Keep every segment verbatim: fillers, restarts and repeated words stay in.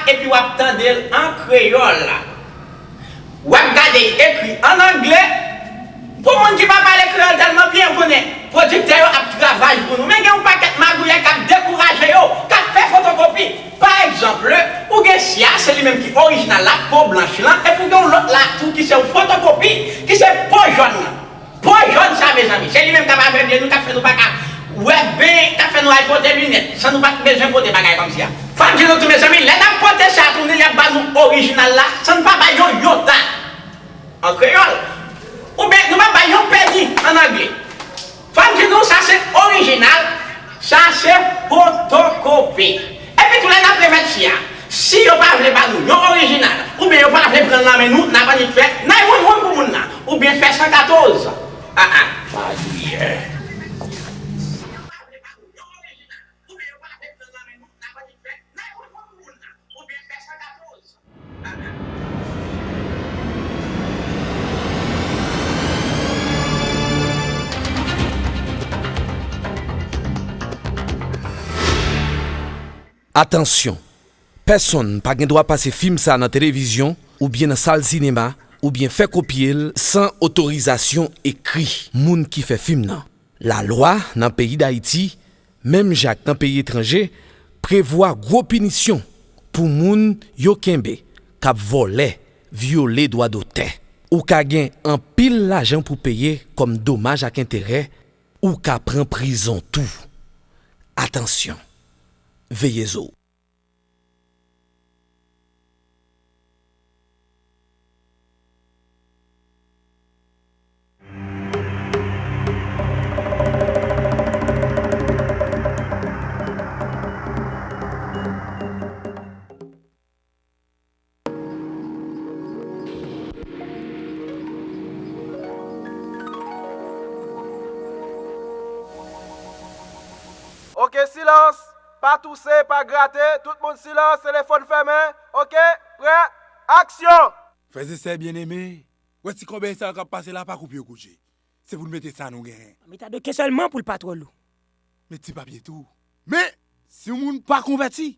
Epi w ap tande l an kreyòl. W ap gade l ekri ann angle. Pou moun ki pa pale kreyòl tèlman byen, ou konnen pwodiktè yo ap travay pou nou. Men gen yon pakèt magouyè k ap dekouraje yo, k ap fè fotokopi. Pa egzanp, ou gen sya, se li menm ki orijinal la, po blanch lan, epi w gen yon lòt la tou ki se yon fotokopi, ki se po jòn lan. Po jòn sa, mezanmi, se li menm k ap avègle nou, k ap fè nou pa ka wè byen, k ap fè nou al pote linèt, san nou pa t bezwen pote bagay kòmsi a. Fò m di nou tou, mezanmi, lè n ap pote sa tounen, y ap ba nou orijinal la, san n pa bay yon yota an kreyòl, oubyen nou pa bay yon peni an angle. Fò m di nou, sa se orijinal, sa se fotokopi. Epi tou lè n ap remèt sya, si yo pa vle ba nou yon orijinal, oubyen yo pa vle pran l nan men nou, n ap annik fè nine one one pou moun nan, oubyen fè san katòz. Ah, ah. Magouyè. Atansyon! Pèsonn pa gen dwa pase fim sa a nan televizyon, oubyen nan sal sinema, oubyen fè kopye l san otorizasyon ekri moun ki fè fim nan. Lalwa nan peyi Dayiti, menm jan ak nan peyi etranje, prevwa gwo pinisyon pou moun yo kenbe k ap vòlè, vyole dwa dotè. Ou ka gen anpil lajan pou peye kòm domaj ak enterè, ou ka pran prizon tou. Atansyon! Veye zo w! Oke, silans! Pa touse, pa grate, tout moun silans, telefòn fèmen. Oke, prè, aksyon! Frè e sè byeneme, wè ti kòbèy sa yo k ap pase la, pa koupe yo kout je. Se pou n mete sa nou genyen. Mete a de ke sèlman pou l pa twò lou. Met ti papye tou. Men, si yon moun pa konvèti,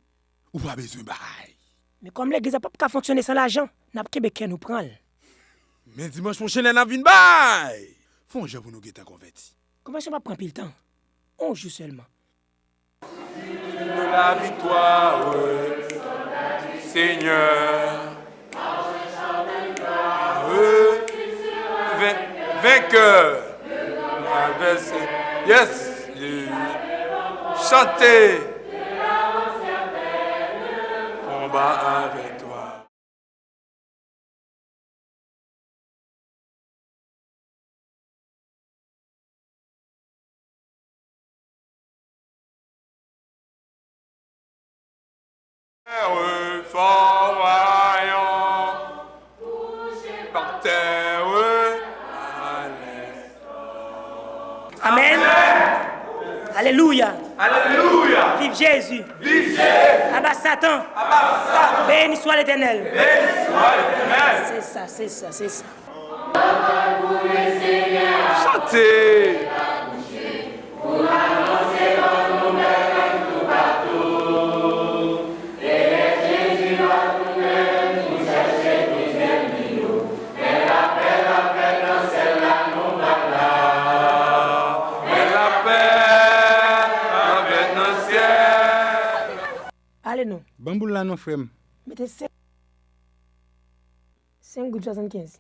ou pa bezwen bay. Men kòm legliz la p ap ka fonksyone san lajan, n ap kenbe kè nou pran l. Men dimanch pwochen lè n ap vin bay, fè yon jan pou nou gentan konvèti. Konvèsyon p ap pran anpil tan. On jou sèlman. De la victoire, Seigneur. Vain- vainqueur. Yes. Chantez. Combat avec toi. Fort vaillant, par terre à l'est. Amen. Alelouya. Alelouya. Viv Jezi. Viv Jezi. Aba Satan. Aba Satan. Béni soit l'Éternel. Béni soit l'Éternel. Se sa, se sa, se sa. Chante. Pale non. Ban m boul la non, frè m. Mete senk, senk goud swasannkenz.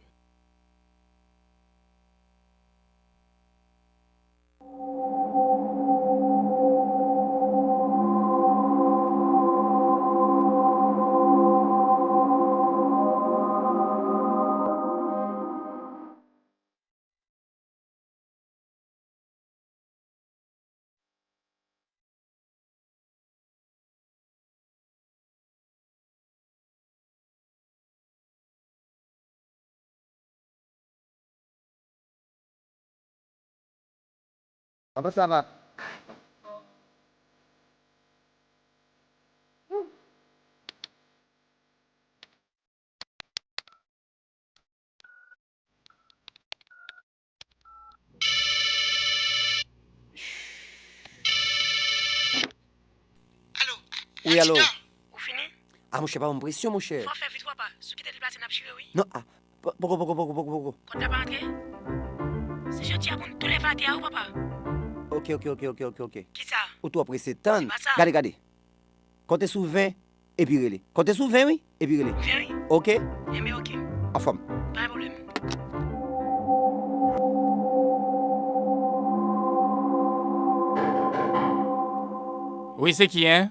Kòman sa va? Wi, alo. Ou fini? Ah, monchè, pa ban m presyon, monchè. Fò w fè vit, wi, papa. Si w kite l deplase, n ap chire, wi. Non, ah, poko, poko, poko, poko, poko. Kòd la pa rantre? Se jodi a pou n tou leve atè a, wi, papa. Ok, ok, ok, ok, ok, ok. Kisa? Ou twò prese, tann. Se pa sa. Gade, gade. Konte sou ven, epi rele. Konte sou ven, wi, epi rele. Ven, wi. Ok? Enben, ok. Anfòm. Pa gen pwoblèm. Wi, se ki, en?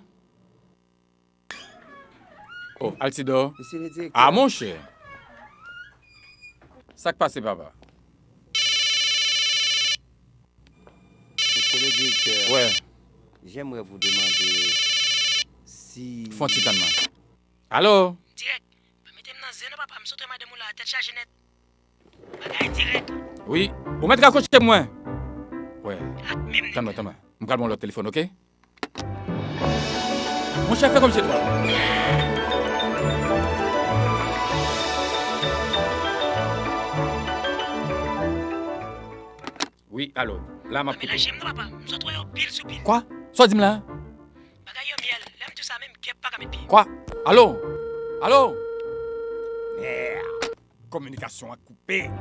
Oh, Altidor. Mesye le direktè. Ah, monchè. Sa k pase, papa? Mesye le direktè. Wè. J'aimerais vous demander si... Fon ti tann mwen. Alo? Dirèk. Pa mete m nan zen non, papa. M sot wè madanm ou la, tèt chaje nèt. Bagay dirèk. Wi. Ou mèt rakoche mwen. Wè. Ak menm nèg. Tann mwen, tann mwen. M pral ba w lòt telefòn, ok? Monchè, fè kòmsi se twa. Wi, alo. La, m ap koupe. Pa melaje m non, papa. M sot wè yo pil sou pil. Kwa? Sa w di m la? Bagay yo myèl. Lè m di w sa, menm gèp pa ka met pye. Kwa? Alo? Alo? Mèd. Kominikasyon an koupe.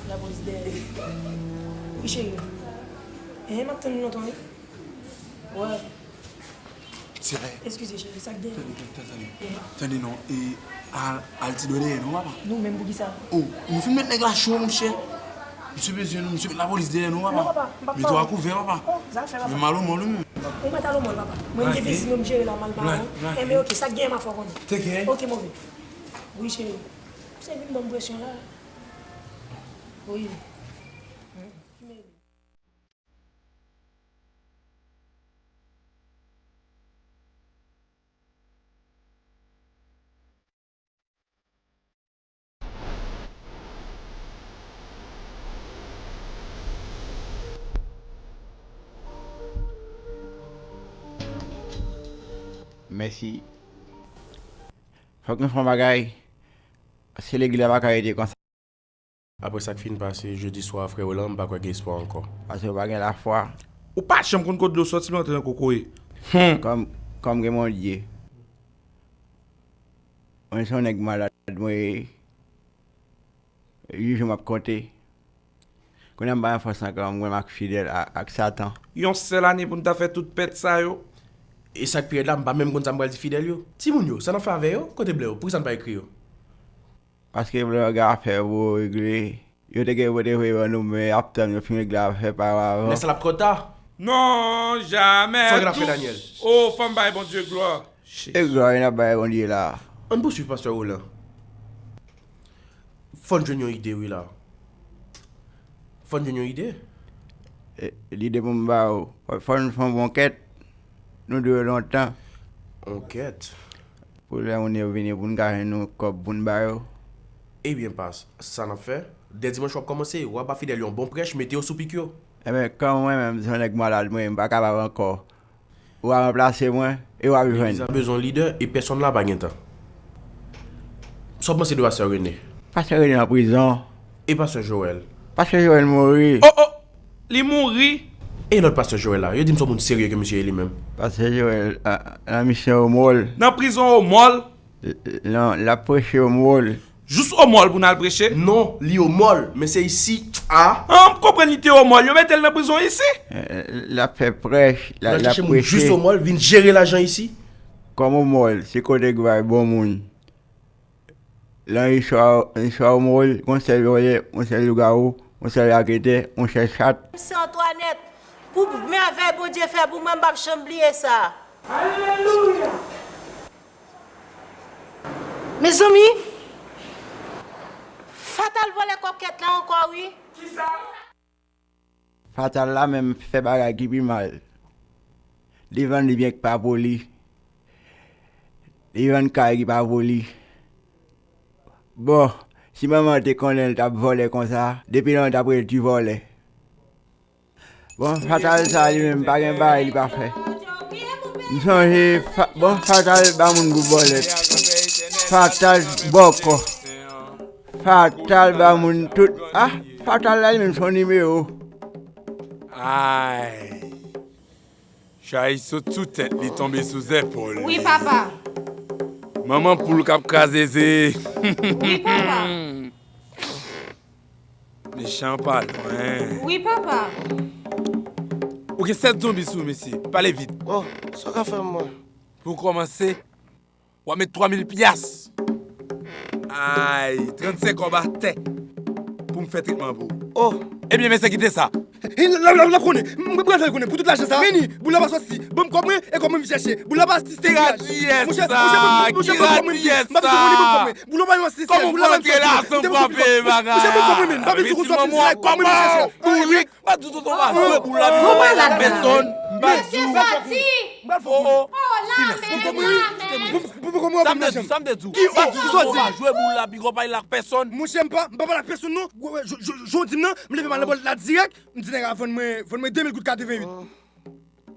Lapolis dèyè. Wi, cheri. Enhen, m ap tann ou lontan, wi. Wè. Eskize, cheri, sa k genyen? Tande, tande, tande. Tande non, e, al, al ti dwe dèyè nou, papa. Nou menm pou kisa? Oh, nou fin met nèg la cho, monchè. Misye bezwen nou, misye met lapolis dèyè nou, papa. Non, papa, m p ap... Mete w a kouvè, papa. Oh, zafè, papa. Men m al omòl, wi, menm. Ou mèt al omòl, papa. Mwen, m gen biznis mwen, m jere la, m al ba ou. Enben, ok, sa k genyen, m ap fè w konnen. Ok, move. Wi, cheri. Se vin ban m presyon la. Wi. Mèsi. Fòk nou fè yon bagay. Se legliz la pa ka rete konsa. Apre sa k fin pase jedi swa a, frè Roland, m pa kwè gen espwa ankò. Paske w pa gen lafwa. Ou pa janm konn kot dlo soti, men w antre nan kokoye. Kòm, kòm gen Bondye. Mwen se yon nèg malad, mwen, jou m ap konte. Kounye a m pa gen fòs ankò, m goumen ak Fidèl a, ak Satan. Yon sèl ane pou n ta fè tout pèt sa yo. E sa k pi rèd la, m pa menm konn sa m pral di Fidèl yo. Timoun yo, sa n ap fè avè yo? Kote blè yo? Poukisa n pa ekri yo? Paske blè yo gen afè pou yo regle. Yo te gen pou te voye ban nou, men y ap tann yo fin regle afè pa yo avan. Lè sa l ap twò ta. Non, jamè. Fò yo rafle Daniel. Oh, fò m bay Bondye glwa. E glwa yo n ap bay Bondye la. Ann pousuiv, pastè Roland. Fò n jwenn yon ide, wi, la. Fò n jwenn yon ide. E, lide pou m ba ou. Fò, fò n fè yon bon kèt. Nou dwe yo lontan. Yon kèt. Pou lè moun yo vini, pou n ka jwenn yon kòb pou n ba yo. Ebyen, pas, sa n ap fè. Dè dimanch w ap kòmanse, w a ba Fidèl yon bon prèch, mete yo sou pik yo. Enben, kòm mwen menm, se yon nèg malad, mwen, m pa kapab ankò. W a ranplase mwen, e w ap jwenn. Legliz la bezwen yon lidè, e pèsonn la pa gen tan. Sa w panse de pastè Rene? Pastè Rene nan prizon. E pastè Joël? Pastè Joël mouri. Oh, oh! Li mouri? E lòt pastè Joël la? Yo di m se yon moun serye ke misye ye li menm. Pastè Joël, a, nan misyon Omòl. Nan prizon Omòl? L-, l-, non, l ap preche Omòl. Jous Omòl pou n al preche? Non, li Omòl, men se isi a. Ah, m konprann li te Omòl. Yo mete l nan prizon isi? Eh, l ap fè prèch, l ap, l ap preche. L al chèche moun jous Omòl, vin jere lajan isi. Kòm Omòl, se kote k bay bon moun. Nan istwa, istwa Omòl, gon sèl vòlè, gon sèl lougawou, gon sèl raketè, gon sèl chat. Se Antwanèt, pou mèvèy Bondye fè pou mwen, m p ap janm bliye sa. Alelouya! Mezanmi, Fatal vòlè kòkèt la ankò, wi. Kisa? Fatal la menm fè bagay ki pi mal. Li vann byen k pa pou li. Li vann kay ki pa pou li. Bon, si manman te konnen l t ap vòlè konsa, depi lontan l t ap rele ti vòlè. Bon, Fatal sa li menm pa gen bagay li pa fè. M sonje, fa-, bon, Fatal ba moun pou bòlèt. Fatal bòkò. Fatal ba moun tout. Ah, Fatal la li menm se yon nimewo. Ay. Chay sot sou tèt li, tonbe sou zèpòl li. Wi, papa. Manman poul k ap kraze ze. Wi, papa. Mechan pa lwen. Wi, papa. Ou gen sèt zonbi sou ou, mesye. Pale vit. Oh, sa w ka fè m, mwen? Pou kòmanse, w ap met twa mil pyas. Ay, trannsenk kòb atè pou m fè tretman pou ou. Oh. Ebyen, mesye, kite sa. L ap konnen. M pral fè l konnen. Pou tout lajan sa. Vini, boul la pa soti. Ban m kòb mwen e kòb mwen m chèche. Boul la pa soti. Ki radiyès sa? Ki radiyès sa? Boul la pa yon sisè. Kòman w antre la san frape bagay? Monchè, ban m kòb mwen, men. M pa vle di w konsa, men se la kòb mwen m chèche. Bourik. Pa di tonton pa jwe boul la, piga w pa jwe ak pèsòn. M pa di w. Oh, oh. Silans. Ou konprann? Sa m te di w, sa m te di w. Ki ou ki soti? Ou pa jwe boul la, piga w pa jwe ak pèsòn. Monchè, m pa, m pa pale ak pèsonn, non. Jan w di m nan, m leve m al nan bòl la dirèk. M di nèg la vann mwen, vann mwen de mil goud katreven uit.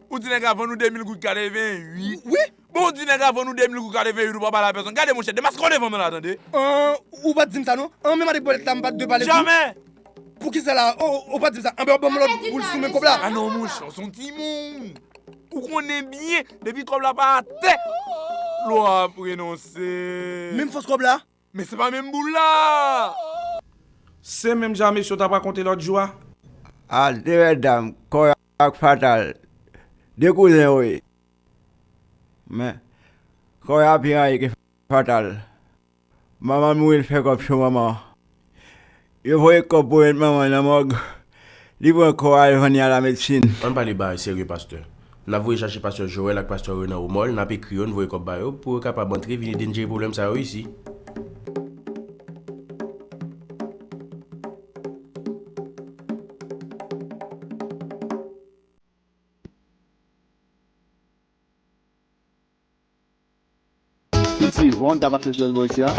Ou di nèg la vann ou de mil goud katreven uit? Wi. Bon, ou di nèg la vann ou de mil goud katreven uit, ou pa pale a pèsonn. Gade, monchè, demaske w devan mwen la, tande. An, ou pa t di m sa, non. An, menm avèk bòlèt la, m pa t dwe pale pou ou. Jamè! Poukisa la? O, o, ou pa t di m sa. Anben, w ban m lòt boul sou men kòb la. A non, monchè, w se yon timoun. Ou konnen byen, depi kòb la pa atè, lwa ap renonse. Menm fòs kòb la? Men se pa menm boul la! Se menm jan mesye w t ap rakonte lòt jou a? A, de mèdam, Kòy ak Fatal, de kouzen yo ye. Men, Kòy a pi rayi ke Fatal. Manman l mouri, l fè kòb sou manman an. Yo voye kòb pou yo met manman nan mòg. Li pran kò a, l vann li a lamedsin. Ann pale bagay serye, pastè. N ap voye chache pastè Joel ak pastè Renan o mòl, n ap ekri yo, n voye kòb ba yo, pou yo kapab antre vin ede n jere pwoblèm sa yo isi. Piti, bon, ta pase sou bò isi a.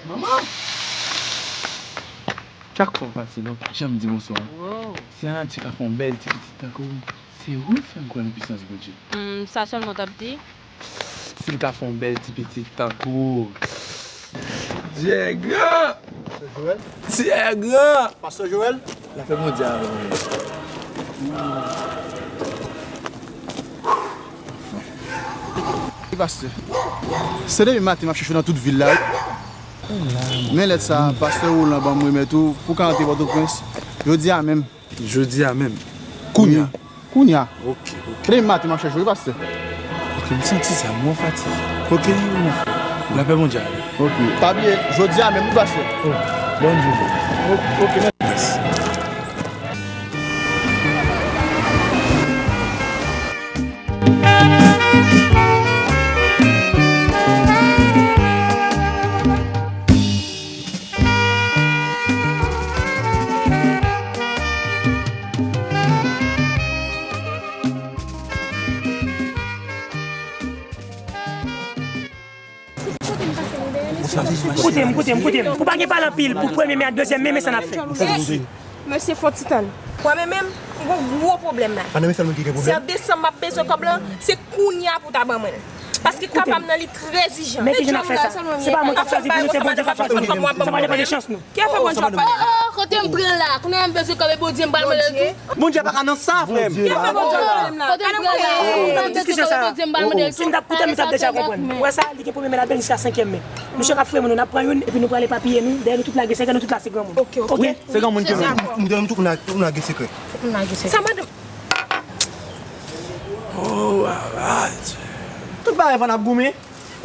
Manman! Chak fwa w pase la, w pa janm di bonswa. Wow. Si Anatye ka fè yon bèl ti pitit tankou w, se ou k fè m kwè nan pisans Bondye. Hmm, sa sèlman w t ap di? Si l ka fè yon bèl ti pitit tankou w. Dye gran! Pastè Joel? Dye gran! Pastè Joel? Lapè Bondye avè w. Wi, pastè. Se depi maten m ap chèche w nan tout vil la, wi. Men lèt sa, pastè Roland ban m remèt ou pou w ka antre Pòtoprens jodi a menm. Jodi a menm. Kounye a. Wi. Kounye a. Ok, ok. Depi maten m ap chèche w, wi, pastè. Ok, m santi sa, m wè w fatige. Ok, mon frè. Lapè Bondye avè w. Ok. Pa bliye, jodi a menm, wi, pastè. Oh, bòn jounen. O-, ok, mèsi. Koute m, koute m, koute m. Ou pa gen pale anpil pou premye men ak dezyèm men, men sa n ap fè. Mesye, fon ti tann. Mwen menm, menm, m gon gwo pwoblèm la. Pa nan men sèlman ki gen pwoblèm. Si an desanm m ap bezwen kòb lan, se kounye a pou w ta ban mwen l. Paske ka pa m nan li trè ijan. Men ki jan n ap fè sa? Se pa mwen k ap chwazi pou nou, se Bondye k ap chwazi pou nou. Sa pa depann de chans nou. Ki afè Bondye w ap pale? Oh, oh, kote m pran la? Kounye a m bezwen kòb e Bondye m pral mande l tou. Bondye pa ka nan sa, frè m. Ki afè Bondye w ap pale m la? Kote m pran la? Diskisyon sa. Si m t ap koute m, m t ap deja konprann. Ou wè sa, li gen premye men, l ap vin jiska senkyèm men. Mesye k ap fouye moun yo, n ap pran youn, epi nou prale epapiye nou. Dèyè nou tout lage sekrè, nou tout la se granmoun. Ok, ok. Se granmoun ki nou. M, m, m tout moun lage sekrè. Tout moun lage sekrè. Sa madanm. Oh, Baba Dye. Tout bagay pa n ap goumen.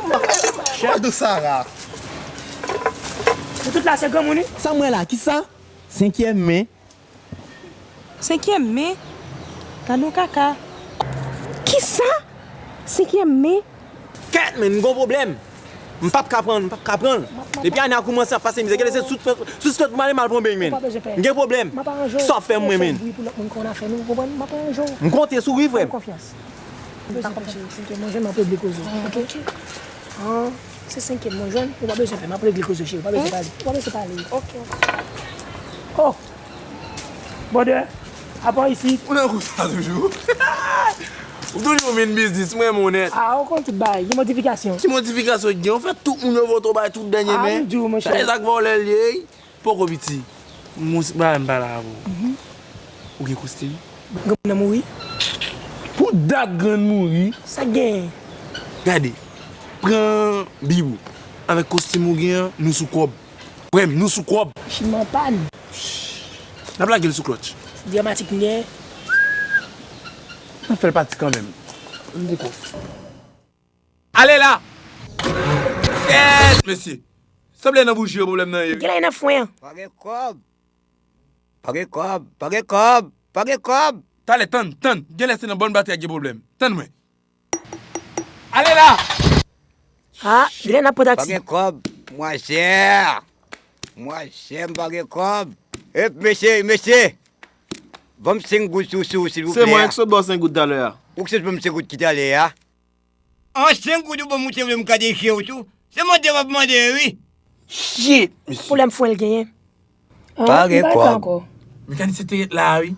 Madan Sara. Nou tout la se granmoun, wi. Sa m wè la, kisa? Senkyèm men. Senkyèm men? Gad yon kaka. Kisa? Senkyèm men? Kèt, men, m gon pwoblèm. M p ap ka pran l, m p ap ka pran l. Depi ane a koumanse ap pase mizè, gade se sou, sou, sou, m ale m al pran beny, men. M gen pwoblèm. Sa w ap fè m, mwen, men. M konte sou wi, frè m. M pa konprann. Senkyèm mwen jwenn, m ap regle koze w, oke? Ah, se senkyèm mwen jwenn, ou pa bezwen pè, m ap regle koze w, cheri, ou pa bezwen pale, ou pa bezwen pale. Oke, oke. Oh! Brother, apa isit? Ou nan kou sa toujou? Ou toujou vin biznis, mwen, monèt. Ah, ou konn tout bagay, gen modifikasyon. Ki modifikasyon ki gen? Ou fè tout moun yo vote w bay tout dènye men. Ah, m di w, monchè. Sa e sa k vòlè l ye, wi. Poko piti. M gon bagay m pale avè w. Ou gen kostim? Granmoun nan mouri. Pou dat grann mouri. Sa k genyen? Gade, pran bib ou. Avèk kostim ou gen an, nou sou kòb. Frè m, nou sou kòb. Machin nan an pàn. N ap lage l sou klòtch. Dramatik m gen. N ap fè l pati kanmenm. M dekò. Ale la! Kèt, mesye! Sanble nan bouji yo pwoblèm nan ye, wi. Genlè e nan fren an. Pa gen kòb. Pa gen kòb. Pa gen kòb. Pa gen kòb. Talè, tann, tann. Genlè se nan bòn batri a gen pwoblèm. Tann mwen. Ale la! Ah, genlè n ap pran taksi. Pa gen kòb. Mwachè. Mwachè, m pa gen kòb. Ep, mesye, mesye. Ban m senk goud sou, sou, silvouplè. Se mwen ki sot ba w senk goud talè a. Ou ki sot ban m senk goud ki talè a? An senk goud ou ban m, ou te vle m gade je w tou? Se mande w ap mande, wi. Shit, mesye. Pwoblèm fwen l genyen. Pa gen kòb ankò. Mekanisye te ret la, wi.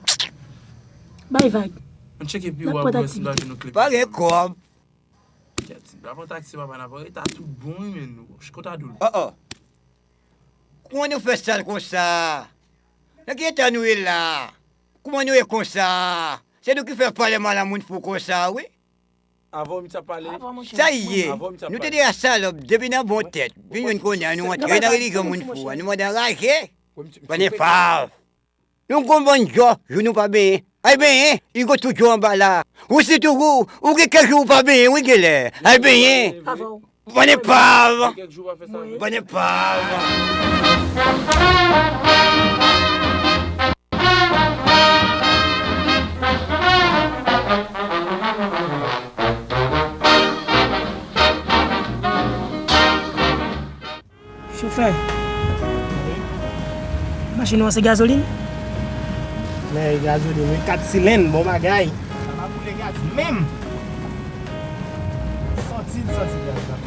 Bay vag. Ann tcheke pi wo a pou wè si n pa jwenn yon kle. Pa gen kòb. Kèt, n pa pran taksi, papa, n ap rete a tout bon, wi, men nou. Ch-, konta doul. Oh, oh. Kouman nou fè sal konsa? Nan ki eta nou ye la? Kouman nou ye konsa? Se nou ki fè pale mal a moun fou konsa, wi. Avan w misye ap pale. Sa ye. Nou te deja salòp depi nan bon tèt. Vin jwenn kounye a nou antre nan relijyon moun fou a. Nou mande anraje. Bann enpav. Nou gon bann djò, jou nou pa benyen. Ay benyen, Igo tout djò anba la. Ou sitou ou, ou gen kèk jou ou pa benyen, wi genlè. Ay benyen. Bann enpav. Bann enpav. Chofè, machin ou an se gazolin? Men gazolin, wi, kat silenn, bon bagay. Sa pa boule gaz menm. Santi l, santi gaz la.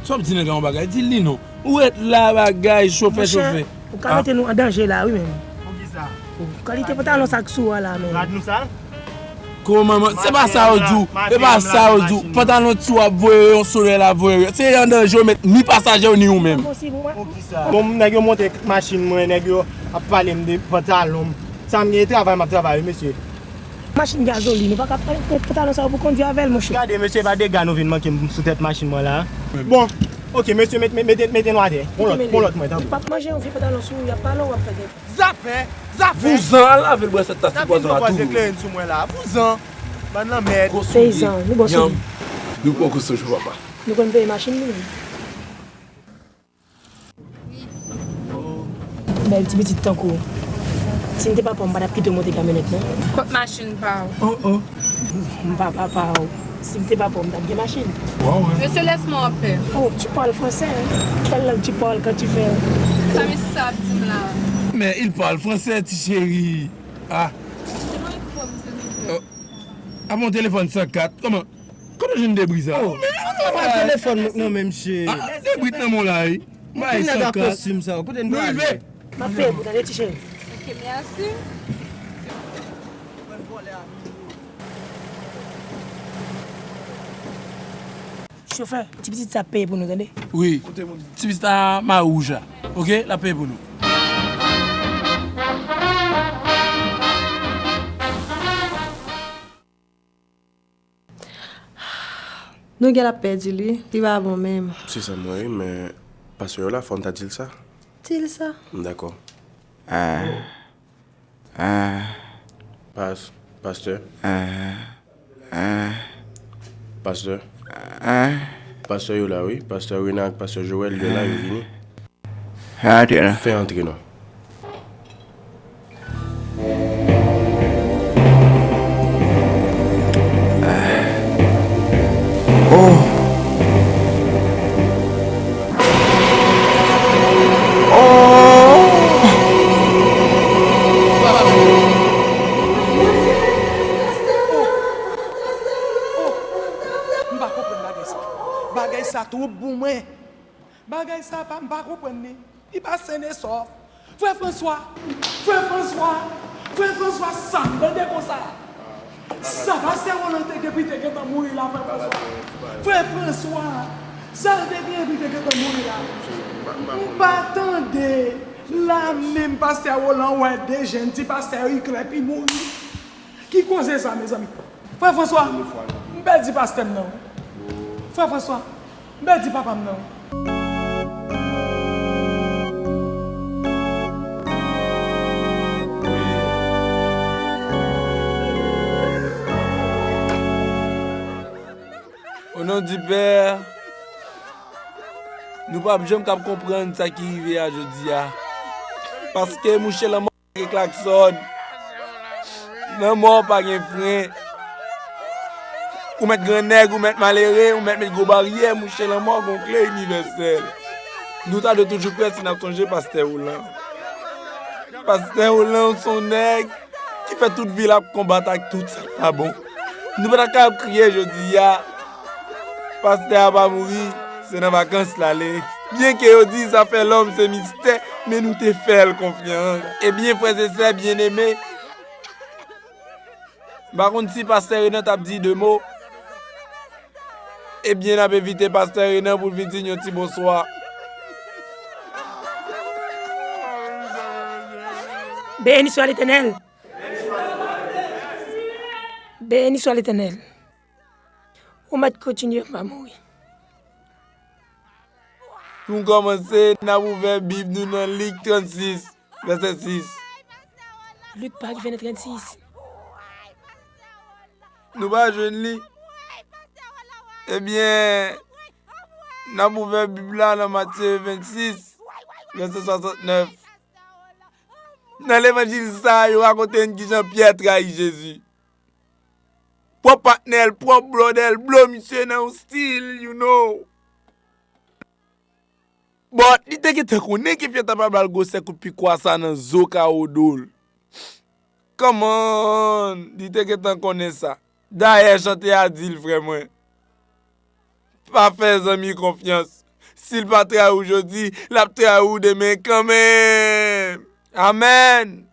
Sa w ap di nèg la yon bagay? Di li non. Ou ret la bagay, chofè, chofè. Ou ka mete nou an danje la, wi, menm. Poukisa? Kalite pantalon sa k sou a la, menm. Rad nou sal? Kòman, man, se pa sa yo di w. Se pa sa yo di w. Pantalon ti w ap voye yon solèy la voye. Se an danje yo met ni pasaje yo ni ou menm. Poukisa? Bon, nèg yo monte machin mwen, nèg yo ap pale m de pantalon m. Sa m gen travay m ap travay, wi, mesye. Machin gazolin, ou pa ka pran pantalon sa yo pou kondui avè l, monchè. Gade, mesye, pa dega nou vin manke m sou tèt machin mwen la. Bon, oke, mesye, met, met, mete, mete nou atè. Pran lòt, pran lòt mwen, tanpri. Ou p ap manje yon vye pantalon sou ou, y ap pale w, w ap fè tèt. Zafè, zafè. Vouzan, al lave l bwè sèt tas ti pwazon la tou. N ap vin pran pwazon kleren sou mwen la. Vouzan. Bann lanmèd. Peyizan, nou bon sou li. Nou poko sou jou, papa. Nou konn peye machin nou menm. Bèl ti pitit tankou w. Si m te papa w, m pa t ap kite w monte kamyonèt, non. Kot machin pa w? Oh, oh. M pa papa w. Si m te papa w, m t ap gen machin. Mesye, laisse-moi en paix. Oh, tu parles français, hein? Quelle langue tu parles quand tu fais? Sa mesye sa ap di m la? Mais il parle français, ti chéri. Ah. Oh. Ah bon, téléphone cent quatre. Comment? Kòman w jwenn debri sa? Oh, men ou pa telefòn mwen non, men misye. Ah, debri nan men w la, wi. Mwen bay nèg ak kostim sa, kote n prale? M ap peye pou tande, ti cheri. Ok, mèsi. Chofè, ti pitit sa ap peye pou nou, tande? Wi. Ti pitit la mari wouj la. Ok, l ap peye pou nou. Nou gen l ap pèdi li, li pa bon menm. Se sa m wè wi, men pastè yo la, fò n ta di l sa. Di l sa. Dakò. Ah. Ah. Pas-, pastè. Ah. Ah. Pastè. Ah. Pastè yo la wi, pastè Rena ak pastè Joël yo la, yo vini. Fè antre non. Fè antre non. Oh. Bagay sa twòp pou mwen. Bagay sa pa, m pa konprann li. Li pa sen e sòf. Frè Franswa, frè Franswa, frè Franswa, sa m tande konsa. Sa pastè Roland te gen pou te gentan mouri la, frè Franswa. Frè Franswa, sa l te gen pou te gentan mouri la. M pa tande la menm pastè Roland wè de jèn ti pastè yo, i klè pi mouri. Ki koze sa, mezanmi? Frè Franswa, m pèdi pastè m nan. Frè Franswa, m pèdi papa m nan. O non di Pè, nou p ap janm kab konprann sa ki rive a jodi a. Paske mouche lanmò pa gen klaksòn. Lanmò pa gen fren. Ou mèt grannèg, ou mèt malere, ou mèt met gwo baryè, mouche lanmò gon kle inivèsèl. Nou ta dwe toujou prè si n ap sonje pastè Roland. Pastè Roland se yon nèg ki fè tout vi l ap konbat ak tout sa k pa bon. Nou pa ta ka ap kriye jodi a. Pastè a pa mouri, se nan vakans l ale. Byenke yo di zafè lòm se mistè, men nou te fè l konfyans. Ebyen, frè e sè byeneme, m pa konn si pastè Renan t ap di de mo. Ebyen, n ap envite pastè Renan pou l vin di n yon ti bonswa. Béni soit l'Éternel. Béni soit l'Éternel. Ou mèt kontinye, m pa mouri. Pou n kòmanse, n ap ouvè Bib nou nan Lik trannsis, vèsè sis. Lik pa rive nan trannsis. Nou pa jwenn li? Ebyen, n ap ouvè Bib la nan Matye vennsis, vèsè swasantnèf. Nan levanjil sa a, yo rakonte n kijan Pyè trayi Jezi. Pwòp patnè l, pwòp blòdè l, blo misye nan yon stil, you know. But, li te gentan konnen ke Pyè ta pral ba l gwosè kout pikwa sa nan zo kawo do l. Come on, li te gentan konnen sa. Dayè, chante a di l, frè mwen. Pa fè zanmi konfyans. Si l pa trayi w jodi, l ap trayi w demen kanmenm. Amèn.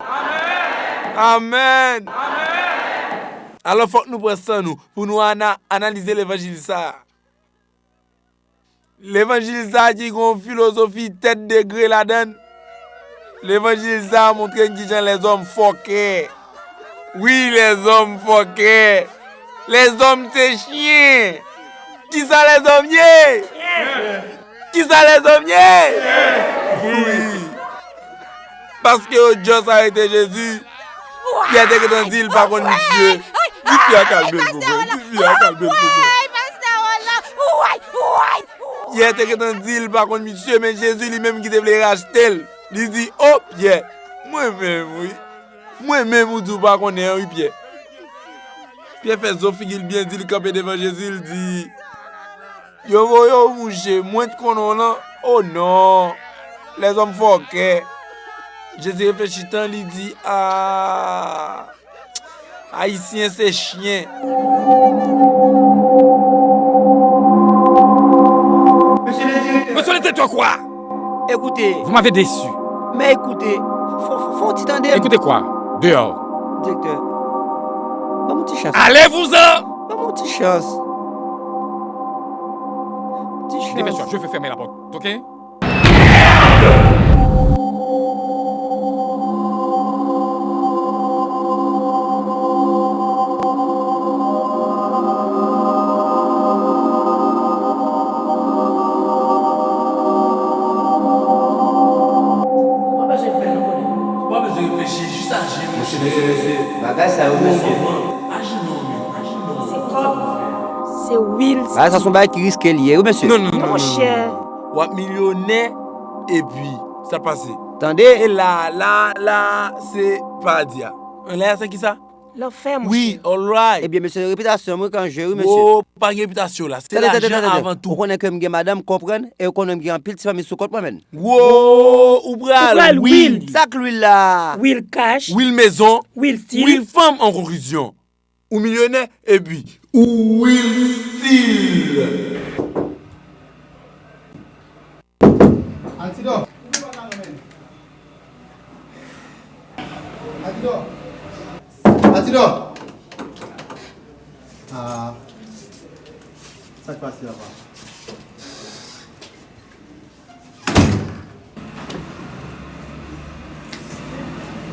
Amèn. Alò, fòk nou pran san nou pou nou ana-, analize levanjil sa a. Levanjil sa a ki gen yon filozofi tèt degre ladan l. Levanjil sa a montre n kijan lèzòm fòkè. Wi, lèzòm fòkè. Lèzòm se chen. Kisa lèzòm ye? Kisa lèzòm ye? Wi. Paske yo just arete Jezi. Pyè te gentan di l pa konn misye. Di Pyè kalme l pou mwen. Di Pyè kalme l pou mwen. Pyè te gentan di l pa konn misye, men Jezi li menm ki te vle rachte l. Li di, "O Pyè, mwen menm wi. Mwen menm ou di w pa konnen an wi, Pyè." Pyè fè zo figi l byen di, li kanpe devan Jezi, li di, "Yo voye w mouche, mwen t konnen w lan." O non! Lèzòm fòkè. Jezi reflechi tan, li di, "A, Ayisyen se chen." Monsieur le directeur. Monsieur le directeur, quoi? Écoutez. Vous m'avez déçu. Mais écoutez, fò, fò, fò w ti tande m. Écoutez quoi? Dehors. Direktè, ban m yon ti chans. Allez-vous-en! Ban m yon ti chans. Ti chans. Dépêche-toi, je vais fermer la porte, ok? Ou pa bezwen pè non, konnen. Ou pa bezwen reflechi, jis aji, mesye, mesye, mesye. Bagay sa yo, mesye. Aji non, men, aji non. Se kòb. Se wil. Bagay sa se yon bagay ki riske li ye, wi, mesye. Non, non, non, non, non. Monchè. W ap milyonè, epi, sa pase. Tande. E la, la, la, se paradi a. Anlè a, se kisa? Lanfè, monchè. Wi, alright. Ebyen, mesye, repitasyon mwen kan jwe, wi, mesye. Wo, pa gen repitasyon la. Se lajan avan tou. Ou konnen ke m gen madanm, konprann, e ou konnen m gen anpil ti fanmi sou kont mwen, menn. Wo, ou pral wil. Sa k lwil la? Wil kach. Wil mezon. Wil stil. Wil fanm, an konklizyon. Ou milyonè, epi ou wil stil. Ah, sa k pase, papa?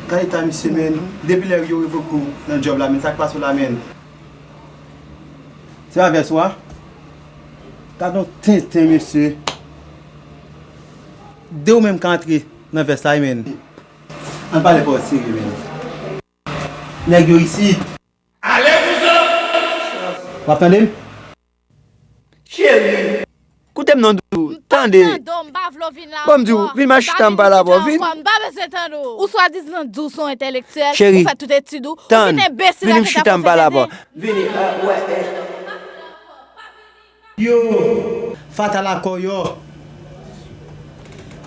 Gade eta misye, menn. Depi lè yo revoke w nan djòb la, menn, sa k pase w la, menn? Se pa vès ou a? Gad yon tenten, mesye. De ou menm ka antre nan vès la, wi, menn. Ann pale pawòl serye, menn. Nèg yo isit. Ale, kouzen! W ap tande m? Cheri, koute m non, doudou. Tande. M pa tande w, m pa vle w vin la ankò. Bon, m di w, vin m a chita, m pale avè w, vin. M pa bezwen tande w. Ou swadizan di w se yon entèlektyèl, ou fè tout etid ou, ou kite enbesil la ki t ap fè tande. Vini, euh, wè, eh. Yo, Fatal Akò yo.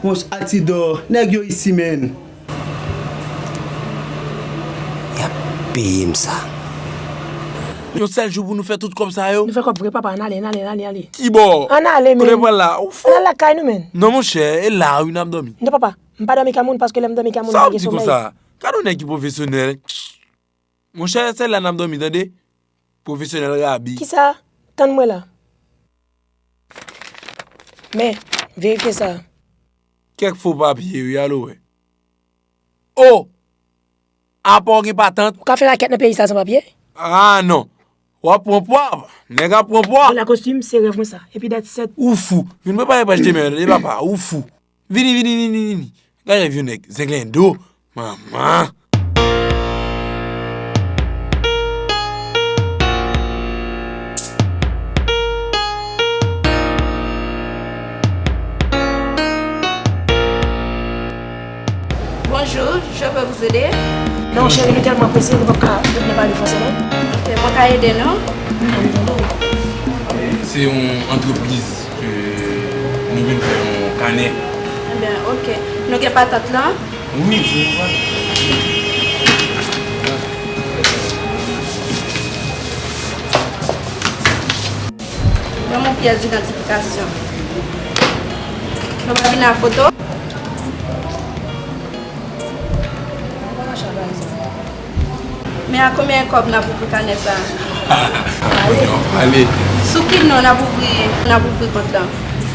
Monch Altidor, nèg yo isi, menn. Y ap peye m sa. Yon sèl jou pou nou fè tout kòb sa yo? Nou fè kòb vre, papa, ann ale, ann ale, ann ale, ann ale. Kibò? Ann ale, menn. Kote pral la? Ou fou? Ann al lakay nou, menn. Non, monchè, e la wi n ap dòmi. Non, papa, m pa dòmi kay moun paske lè m dòmi kay moun, m pa gen somèy. Sa w ap di konsa? Gade yon nèg ki pwofesyonèl. Monchè, se la n ap dòmi, tande? Pwofesyonèl rabi. Kisa? Tann mwen la. Men, verifye sa. Kèk fo papye, wi, al wè. O! Apa w gen patant? Ou ka fè rakèt nan peyi sa san papye? Ah, non. W ap pran pwa, nèg ap pran pwa. Bon, lakostim, se rèv mwen sa. Epi dat sèt. Ou fou. Vin prepare paj demen an, tande papa. Ou fou. Vini, vini, vini, vini. Gade vye nèg, zenglendo. Manman. Bonjour, je peux vous aider? Non, cheri, nou tèlman prese, nou p ap ka retounen pale franse, non. Ok, mwen ka ede nou? Se yon antrepriz ke nou vin fè yon kanè. Ebyen, ok. Nou gen patant lan? Wi, se yon patant. Ban m yon pyès idantifikasyon. Nou pa vin a foto? Men a konbyen kòb n ap ouvri kanè sa a? Ale. Sou ki non n ap ouvri, n ap ouvri kont lan?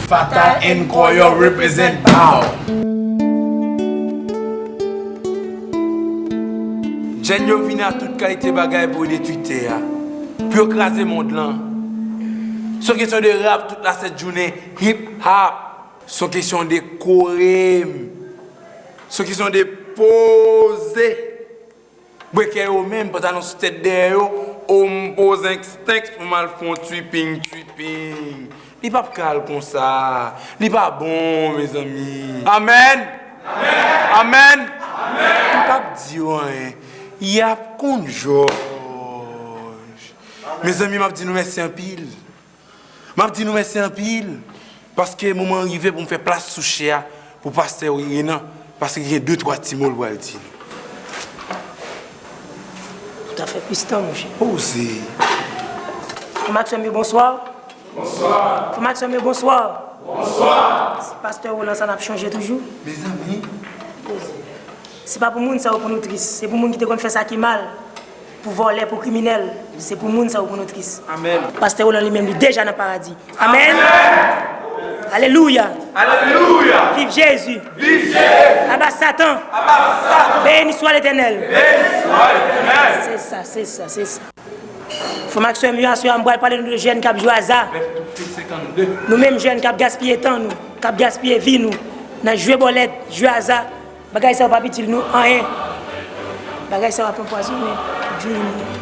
Fatal and Koyo represent Bow. Jèn yo vini a tout kalite bagay pou yo detwi tè a, pou yo kraze mond lan. Se yon kesyon de rap tout la sent jounen, hip hop. Se yon kesyon de kore m. Se yon kesyon de poze. Bwekè yo menm, pantalon sou tèt dèyè yo, o m poze enstenks pou m al fè yon twiping, twiping. Li p ap ka al konsa. Li pa bon, mezanmi. Amèn! Amèn! Amèn! M p ap di yo anyen. Y ap konn jòj. Mezanmi, m ap di nou mèsi anpil. M ap di nou mèsi anpil, paske moman an rive pou m fè plas sou chè a pou pastè Renan, paske gen de twa ti mo l pral di nou. Tout à fait pistan, monchè. Poze. Frè m ak sè m yo, bonswa. Bonswa. Frè m ak sè m yo, bonswa. Bonswa. Se pastè Roland sa n ap chonje toujou. Mezanmi. Poze. Se pa pou moun sa yo pou nou tris. Se pou moun ki te konn fè sa ki mal. Pou vòlè, pou kriminèl. Se pou moun sa yo pou nou tris. Amèn. Pastè Roland li menm, li deja nan paradi. Amèn. Amèn. Alelouya. Alelouya. Viv Jezi. Viv Jezi. Aba Satan. Aba Satan. Béni soit l'Éternel. Béni soit l'Éternel. Se sa, se sa, se sa. Frè m ak sè m yo, aswè a m pral pale nou de jèn k ap jwe aza. Nou menm jèn k ap gaspiye tan nou, k ap gaspiye vi nou nan jwe bòlèt, jwe aza, bagay sa yo p ap itil nou anyen. Bagay sa yo ap anpwazonnen vi nou.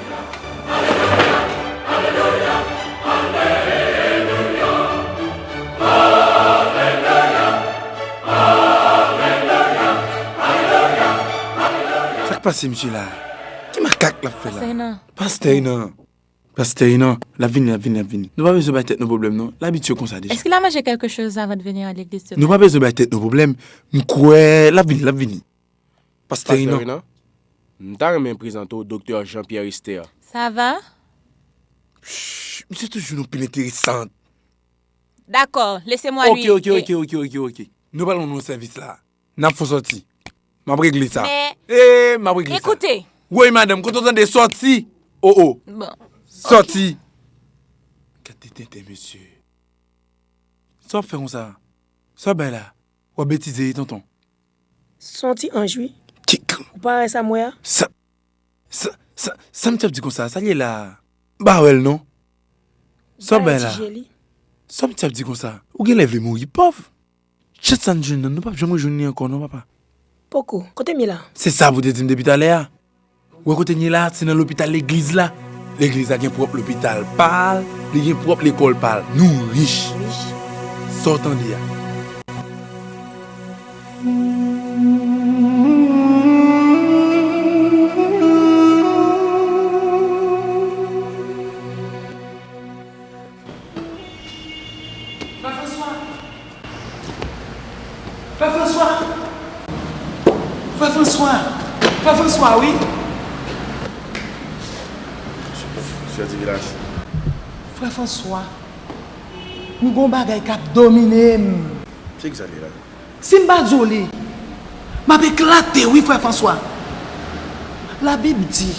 Sa k pase misye la? Ki makak l ap fè la? Pastè Renan. Pastè Renan. Pastè Renan, l ap vini, l ap vini, l ap vini. Nou pa bezwen bay tèt nou pwoblèm, non. L abitye konsa deja. Est-ce qu'il a mangé quelque chose avant de venir à l'église ce matin? Nou pa bezwen bay tèt nou pwoblèm. M kwè l ap vini, l ap vini. Pastè Renan. Pastè Renan, m ta renmen prezante w Doktè Jean Pierre Esther. Ça va? Shh, misye toujou nan pil enteresan. D'accord, laissez-moi lui. Ok, ok, ok, ok, ok, ok. Nou pral rann yon sèvis la. N ap fè w sòti. M ap regle sa. Men, e, m ap regle sa. Ekoute. Woy, madanm, kote w tande sòti? O, o. Bon. Sòti. Ok. Gade tenten, mesye. Sa w ap fè konsa? Sa w ap bay la? W ap betize, tonton. Se yon ti anj, wi. Kik. Ou pa wè sa m wè a? Sa, sa, sa m t ap di konsa, sa l ye la a? M pa wè l non. Sa w bay la? Sa m t ap di konsa? Ou genlè vle mouri pòv. Chans sa n jwenn nan, nou p ap janm rejwenn li ankò non, papa. Poko. Kote m ye la? Se sa pou w te di m depi talè a. Ou wè kote n ye la, se nan lopital legliz la. Legliz la gen pwòp lopital pa l, li gen pwòp lekòl pa l. Nou rich. Rich. Sa w tande a? Frè Franswa! Frè Franswa! Frè Franswa! Frè Franswa, wi! Sè Divilas. Frè Franswa, m gon bagay k ap domine m. Se ki sa l ye la? Si m pa di w li, m ap eklate wi, frè Franswa. Labib di,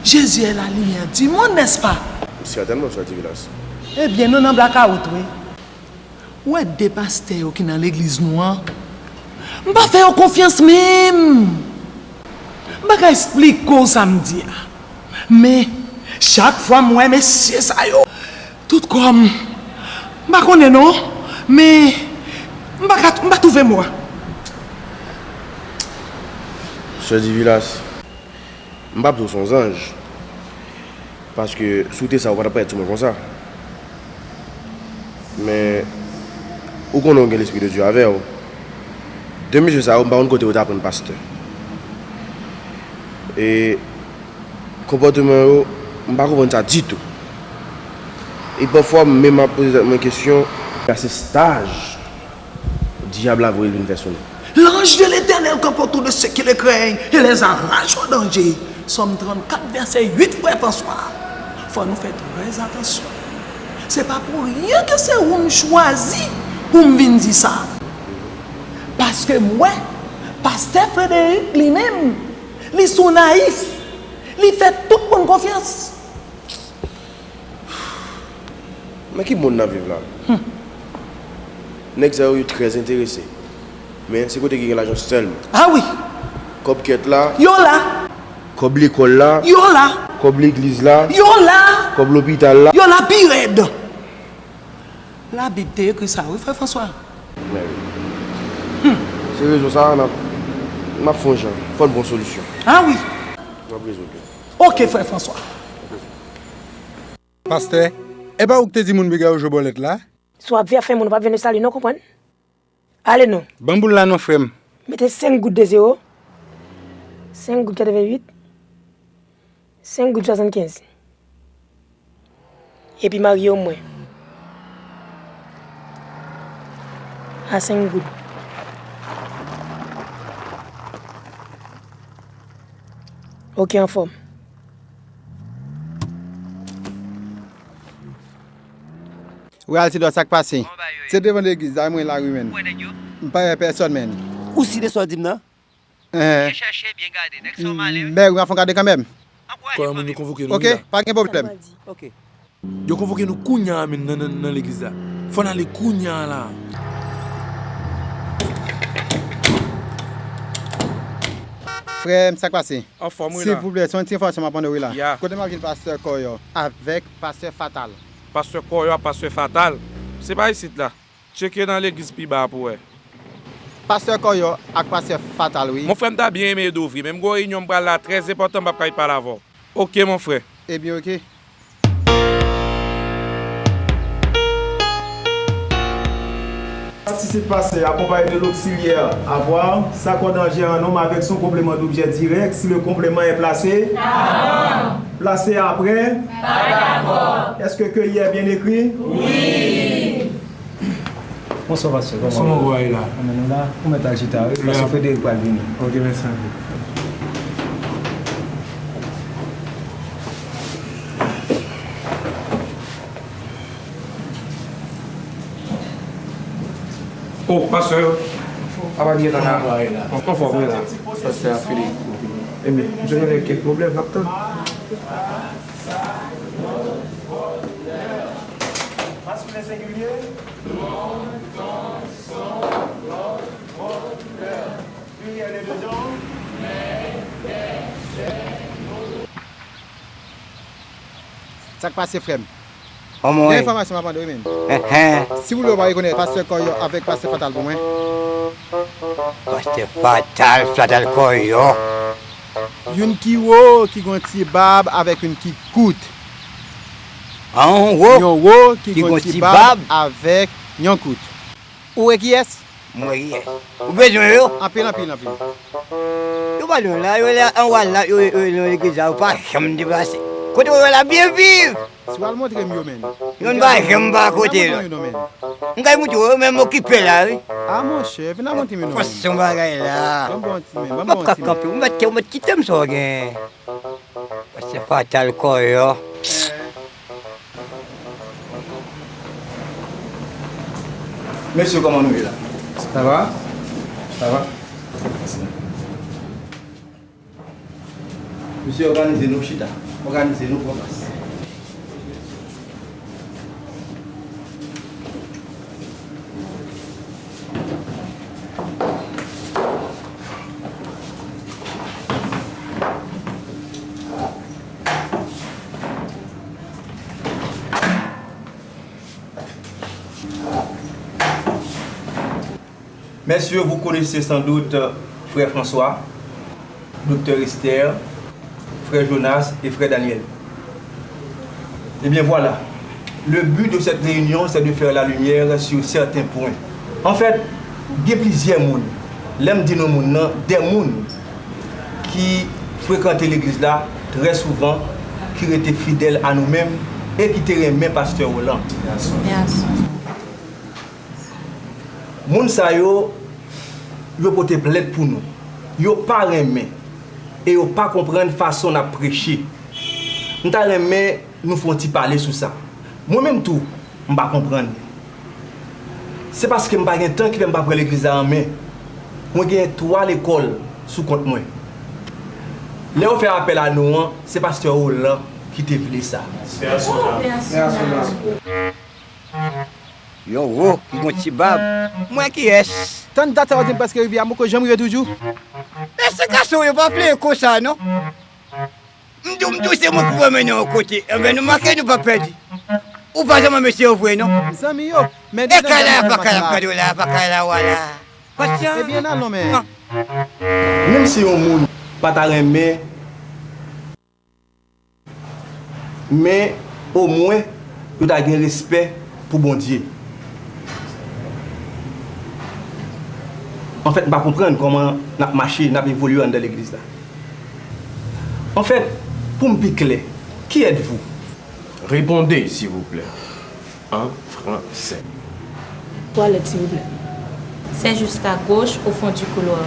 Jezi è la limyè di monn, nèspa? Sètènman, sè Divilas. Ebyen, nou nan blakawout, wi. Ou wè de pastè yo ki nan legliz nou an, m pa fè yo konfyans menm. M pa ka esplike w sa m di a. Men, chak fwa m wè mesye sa yo, tout kò m, m pa konnen non, men m pa ka, m pa twouve mo a. Sè Divilas, m p ap di w se yon zanj. Paske si w te sa, ou pa t ap parèt sou mwen konsa. Men, ou konnen w gen Lespri de Dye avè w. De mesye sa yo, m pa konn kote yo t aprann pastè. E konpòteman yo, m pa konprann sa ditou. E pafwa, m menm ap poze tèt mwen kesyon, èske se staj dyab la voye l vin fè sou nou? L'ange de l'Éternel campe autour de ceux qui le craignent et les arrache au danger. Sòm trannkat, vèsè uit, frè Franswa. Fò nou fè trè atansyon. Se pa pou ryen ke se ou m chwazi pou m vin di sa. Paske m wè, pastè Frederic li menm, li sou nayif. Li fè tout moun konfyans. Nan ki monn n ap viv la? Nèg sa yo, yo trè enterese. Men, se kote ki gen lajan sèlman. A wi! Kòb kèt la. Yo la! Kòb lekòl la. Yo la! Kòb legliz la. Yo la! Kòb lopital la. Yo la pi rèd! Labib te ekri sa, wi, frè Franswa. Men, se rezon sa a, n ap, n ap fè yon jan. Fò n pran solisyon. A wi! N ap rezoud li. Oke, frè Franswa. Pastè, e pa ou ki te di moun piga yo jwe bòlèt la? Si w ap vin ap fè moun, ou p ap vin nou sali non, konprann? Ale non. Ban m boul la non, frè m. Mete senk goud de zewo. Senk goud katreventuit. Senk goud swasannkenz. Epi marye w mwen. A senk goud. Oke, anfòm. Wi, Altidor, sa k pase? Se devan legliz la, mwen la, wi, menn. M pa wè pèsòn, menn. Ou si de sa w di m nan? Byen chèche, byen gade. Nèg sa yon malen, wi. Mè wi, an fon gade kanmenm. Kò yon moun yo konvoke nou, wi, la. Oke, pa gen pwoblèm. Oke. Yo konvoke nou kounye a, menn, nan, nan, nan legliz la. Fò n ale kounye a, la. Frè m, sa k pase? Anfòm, wi, la. Silvouplè, se yon ti enfòmasyon m ap mande w, wi, la. Ya. Kote m ap jwenn pastè Kòyò avèk pastè Fatal? Pastè Kòyò ak pastè Fatal? Se pa isit la. Tcheke nan legliz pi ba a pou w wè. Pastè Kòyò ak pastè Fatal, wi. Mon frè, m ta byen renmen ede w vre, men m gen yon reyinyon m pral la trè enpòtan, m p ap kay pale avè w. Oke, mon frè. Ebyen, oke. Patisip pastè akonpaye de l'auxiliaire avoir, s'accorder en gérer un nom avec son complément d'objet direct si le complément est placé avant, placé après, pas d'accord. Est-ce que cueilli est bien écrit? Oui. Bonswa, pastè. Kòman nou ye la? Kòman nou la? Ou mèt al chita, wi, paske Frederic pral vini. Ok, mèsi anpil. Oh, pastè, apa gen tan la? Anfòm, wi, la. Pastè a Frederic. Ebyen, misye gen kèk pwoblèm, n ap tann. Sa k pase, frè m? Gen enfòmasyon m ap mande w wi, menn. Si w vle w pa rekonèt pastè Kòyò avèk pastè Fatal pou mwen. Pastè Fatal, Fatal Kòyò. Youn ki wo, ki gon ti bab avèk youn ki kout. Yon wo, ki gon ti bab avèk yon kout. Ou wè kiyès? Mwen ye. Ou bezwen yo? Anpil, anpil, anpil. Yo pa nou la, yo la anwa la, yo, yo, yo nan legliz la, yo pa janm deplase. Kote yo la byen viv. Si w al montre m yo, menn. Youn pa janm pa kote lòt. M kay montre w, yo menm okipe la, wi. A, monchè, vin al montre m yo non, menn. Fason bagay la. Ban m bon ti, menn, ban m bon ti, menn. Ou mèt, ou mèt kite m sa w gen. Pastè Fatal Kòyò. Mesye, kòman nou ye la? Sa va? Sa va? Mèsi. Mesye, òganize nou, chita. Òganize nou, pran plas. Messieurs, vous connaissez sans doute, euh, frère François, docteur Esther, frère Jonas et frère Daniel. Eh bien voilà, le but de cette réunion, c'est de faire la lumière sur certains points. En fait, gen plizyè moun, lè m di nou moun nan, de moun ki frekante legliz la trè souvan, ki rete fidèl a nou menm e ki te renmen pastè Roland. Moun sa yo, yo pote plent pou nou. Yo pa renmen e yo pa konprann fason n ap preche. M ta renmen nou fè yon ti pale sou sa. Mwen menm tou, m pa konprann. Se paske m pa gen tan ki fè m pa pran legliz la an men. Mwen genyen twa lekòl sou kont mwen. Lè yo fè apèl a nou an, se pastè Roland ki te vle sa. Yon wo ki gon ti bab. Mwen kiyès? Tann data w di m prèske rive a, m poko janm rive toujou. Mesye gason yo pa plenyen konsa non. M di w, m di w se mwen ki pou mennen w yon kote. Enben nou manke nou pa pèdi. Ou pa janm mesye yo vre non. Zanmi yo, men e kay la, pa kay la, gade w la, pa kay la, wala. Patyan. Ebyen alon men. Menm si yon moun pa ta renmen Men, omwen, yo ta gen respè pou Bondye. Anfèt, m pa konprann kòman n ap mache, n ap evolye anndan legliz la. Anfèt, pou m pi klè, qui êtes-vous? Répondez, s'il vous plaît. En français. Twalèt, silvouplè. C'est juste à gauche, au fond du couloir.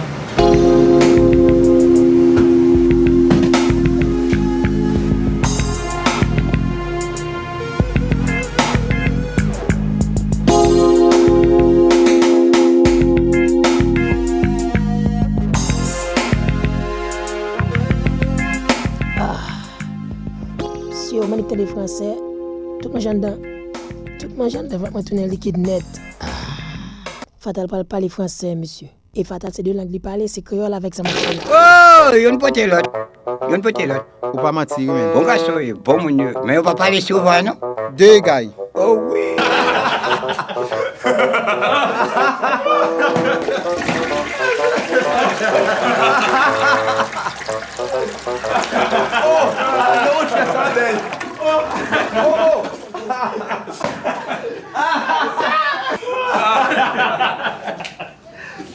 Ah. Mesye, ou mannik tande fransè, tout manje anndan, tout manje anndan vant mwen tounen likid nèt. Ah. Fatal pral pale fransè, mesye. E Fatal se de lang li pale, se kreyòl avèk sa m ap fè la. Oh, youn pote lòt. Youn pote lòt. Ou pa manti, wi, men. Bon gason yo, bon moun yo. Men yo pa pale souvan, non. De egay. Oh, wi. Oh, non, chè, sa bèl. Oh, oh, oh.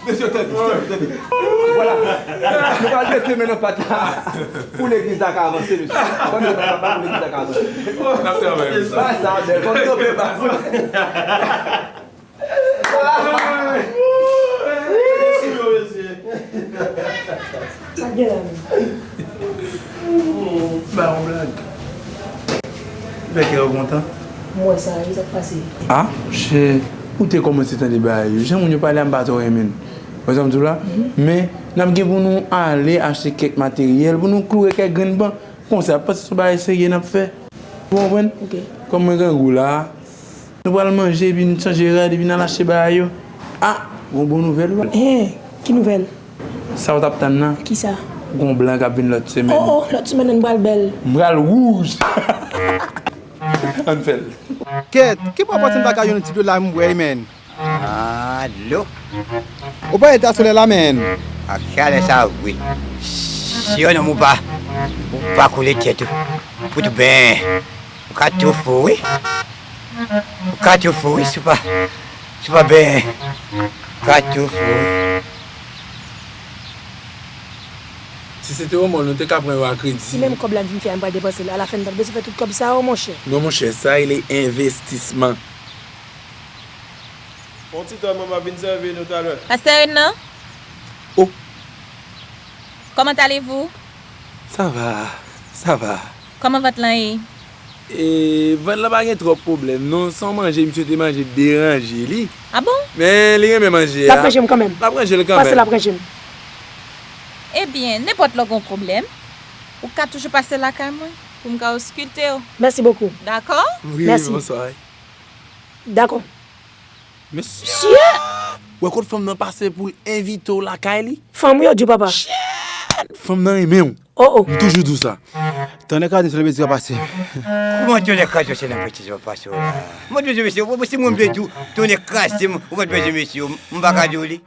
Mesye, tande, tande, tande. Vwala. Nou pral mete men nan pat la pou legliz la ka avanse, mesye. Fò n mete men nan pat la pou legliz la ka avanse. N ap travay, mesye. Bagay sa bèl. Fò n kanpe baz. Sa gen la menm? Ba yon blag. Fè kè w kontan. M wè sa, wi, sa k pase? Ah, monchè, ou te kòmanse tande bagay yo. Jan moun yo pale a, m pa twò renmen l. Wè sa m di w la? Men, n ap gen pou nou ale achte kèk materyèl, pou nou kloure kèk grenn ban. Konsa, paske se yon bagay serye n ap fè. Ou konprann? Ok. Kòm mwen grangou la, nou pral manje, epi n chanje rad, epi n al achte bagay yo. Ah, gon bon nouvèl, wi. Hen, ki nouvèl? Sa w t ap tann nan? Kisa? Gon blan k ap vin lòt semèn. Oh, oh, lòt semèn nan m pral bèl. M pral wouj. Ann fè l. Kèt, ki pwopòte m ta ka jwenn yon ti dlo la m bwè, men? Ah, dlo. Ou pa eta solèy la, men? Ak chalè sa, wi. Si yon nonm ou pa, ou pa koule tèt ou. Pou tou ben. Ou ka tou fou, wi. Ou ka tou fou, wi, si w pa, si w pa ben. Ou ka tou fou, wi. Si se te yon mòl, nou te ka pran yo a kredi. Si menm kòb la m fin fè a, m pral depanse l, alafen m pa t bezwen fè tout kòb sa yo, monchè. Non, monchè, sa rele envestisman. Fè yon ti tan, manman, vin sèvi nou talè. Pastè Renan? Oh! Comment allez-vous? Ça va, ça va. Kòman vant lan ye? E, vant lan pa gen twòp pwoblèm, non. Se yon manje misye te manje deranje li. Ah bon? Men li renmen manje a. L ap ranje m kanmenm. L ap ranje l kanmenm. Pase l ap ranje m. Ebyen, nenpòt lè w gen yon pwoblèm, ou ka toujou pase lakay mwen pou m ka oskilte w. Merci beaucoup. Dakò? Wi, merci. Bonswa. Dakò. Mesye! Ou wè kot fanm nan pase pou l envite w lakay li? Fanm wi, yo di w, papa. Shit! Fanm nan renmen w. Oh, oh. M toujou di w sa. Tonnè kraze m, se nan betiz w ap pase. Kòman tonnè kraze w, se nan betiz w ap pase w la? Mwen toujou mesye, mwen si mwen vle di w, tonnè kraze m, ou pa t bezwen mesye, m pa ka di w li.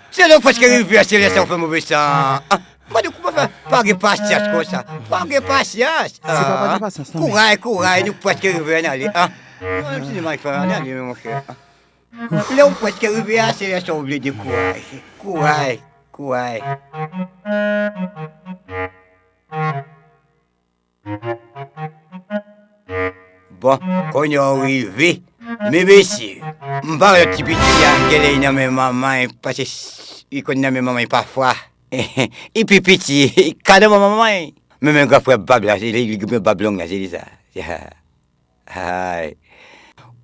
Se lè w prèske rive a, se lè sa w fè move san. Ah, mwen di kouman fè, pa gen pasyans konsa. Pa gen pasyans. Se pa pa gen pasyans, non, men. Kouray, kouray, nou prèske rive, ann ale. Ah, mwen si mwen fè, ann ale, monchè. Ah. Lè w prèske rive a, se lè sa w vle dekouraje. Kouray, kouray. Bon, kounye a w rive. Men mesye, m pa wè ti piti a, genlè li nan men manman l, paske li konn nan men manman l pafwa. Li pi piti, li ka nan men manman l. Men, men gran frè bab la, se li, li gen bab long la, se li sa. Ay.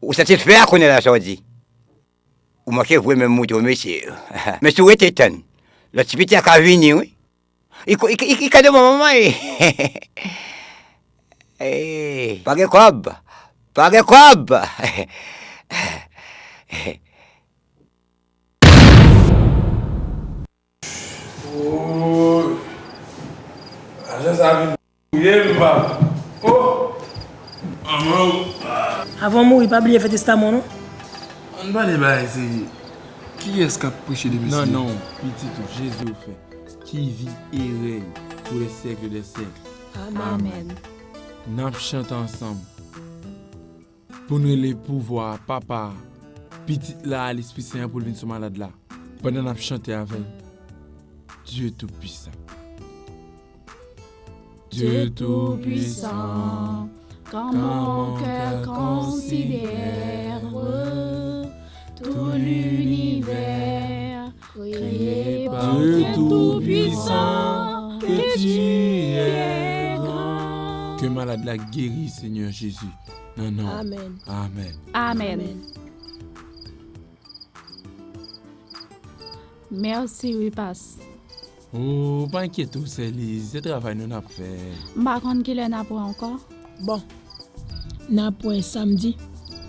Ou santi l fè a kounye a la, sa w di? Ou manke vre menm mouton, mesye. Men si w rete tann, lòt ti piti a ka vini, wi. Li ko-, li, li, li ka devan manman, wi. Eh, pa gen kòb. Pa gen kòb. Oh, lajan sa vin touye m, pap. Oh, manman. Avan w mouri, pa bliye fè testaman w, non. Ann pale bagay serye. Kiyès k ap preche demen serye? Nan non pitit ou, Jezi ou fè, ki viv e rèy pou lè syèk dè syèk. Amèn. Amèn. N ap chante ansanm. Pou n rele pouvwa a, Papa a, Pitit la, Lespri Sen an pou l vin sou malad la. Pandan n ap chante avè l, Dieu Tout-Puissant. Dieu Tout-Puissant, quand mon cœur considère tout l'univers créé par Dieu Tout-Puissant, que tu es grand. Ke malad la geri, Senyè Jezi. Nan non. Amèn. Amèn. Amèn. Mèsi wi, pas. Oh, pa enkyete w, Sè Liz, se travay nou n ap fè. M pa konn kilè n ap wè ankò. Bon, n ap wè samdi.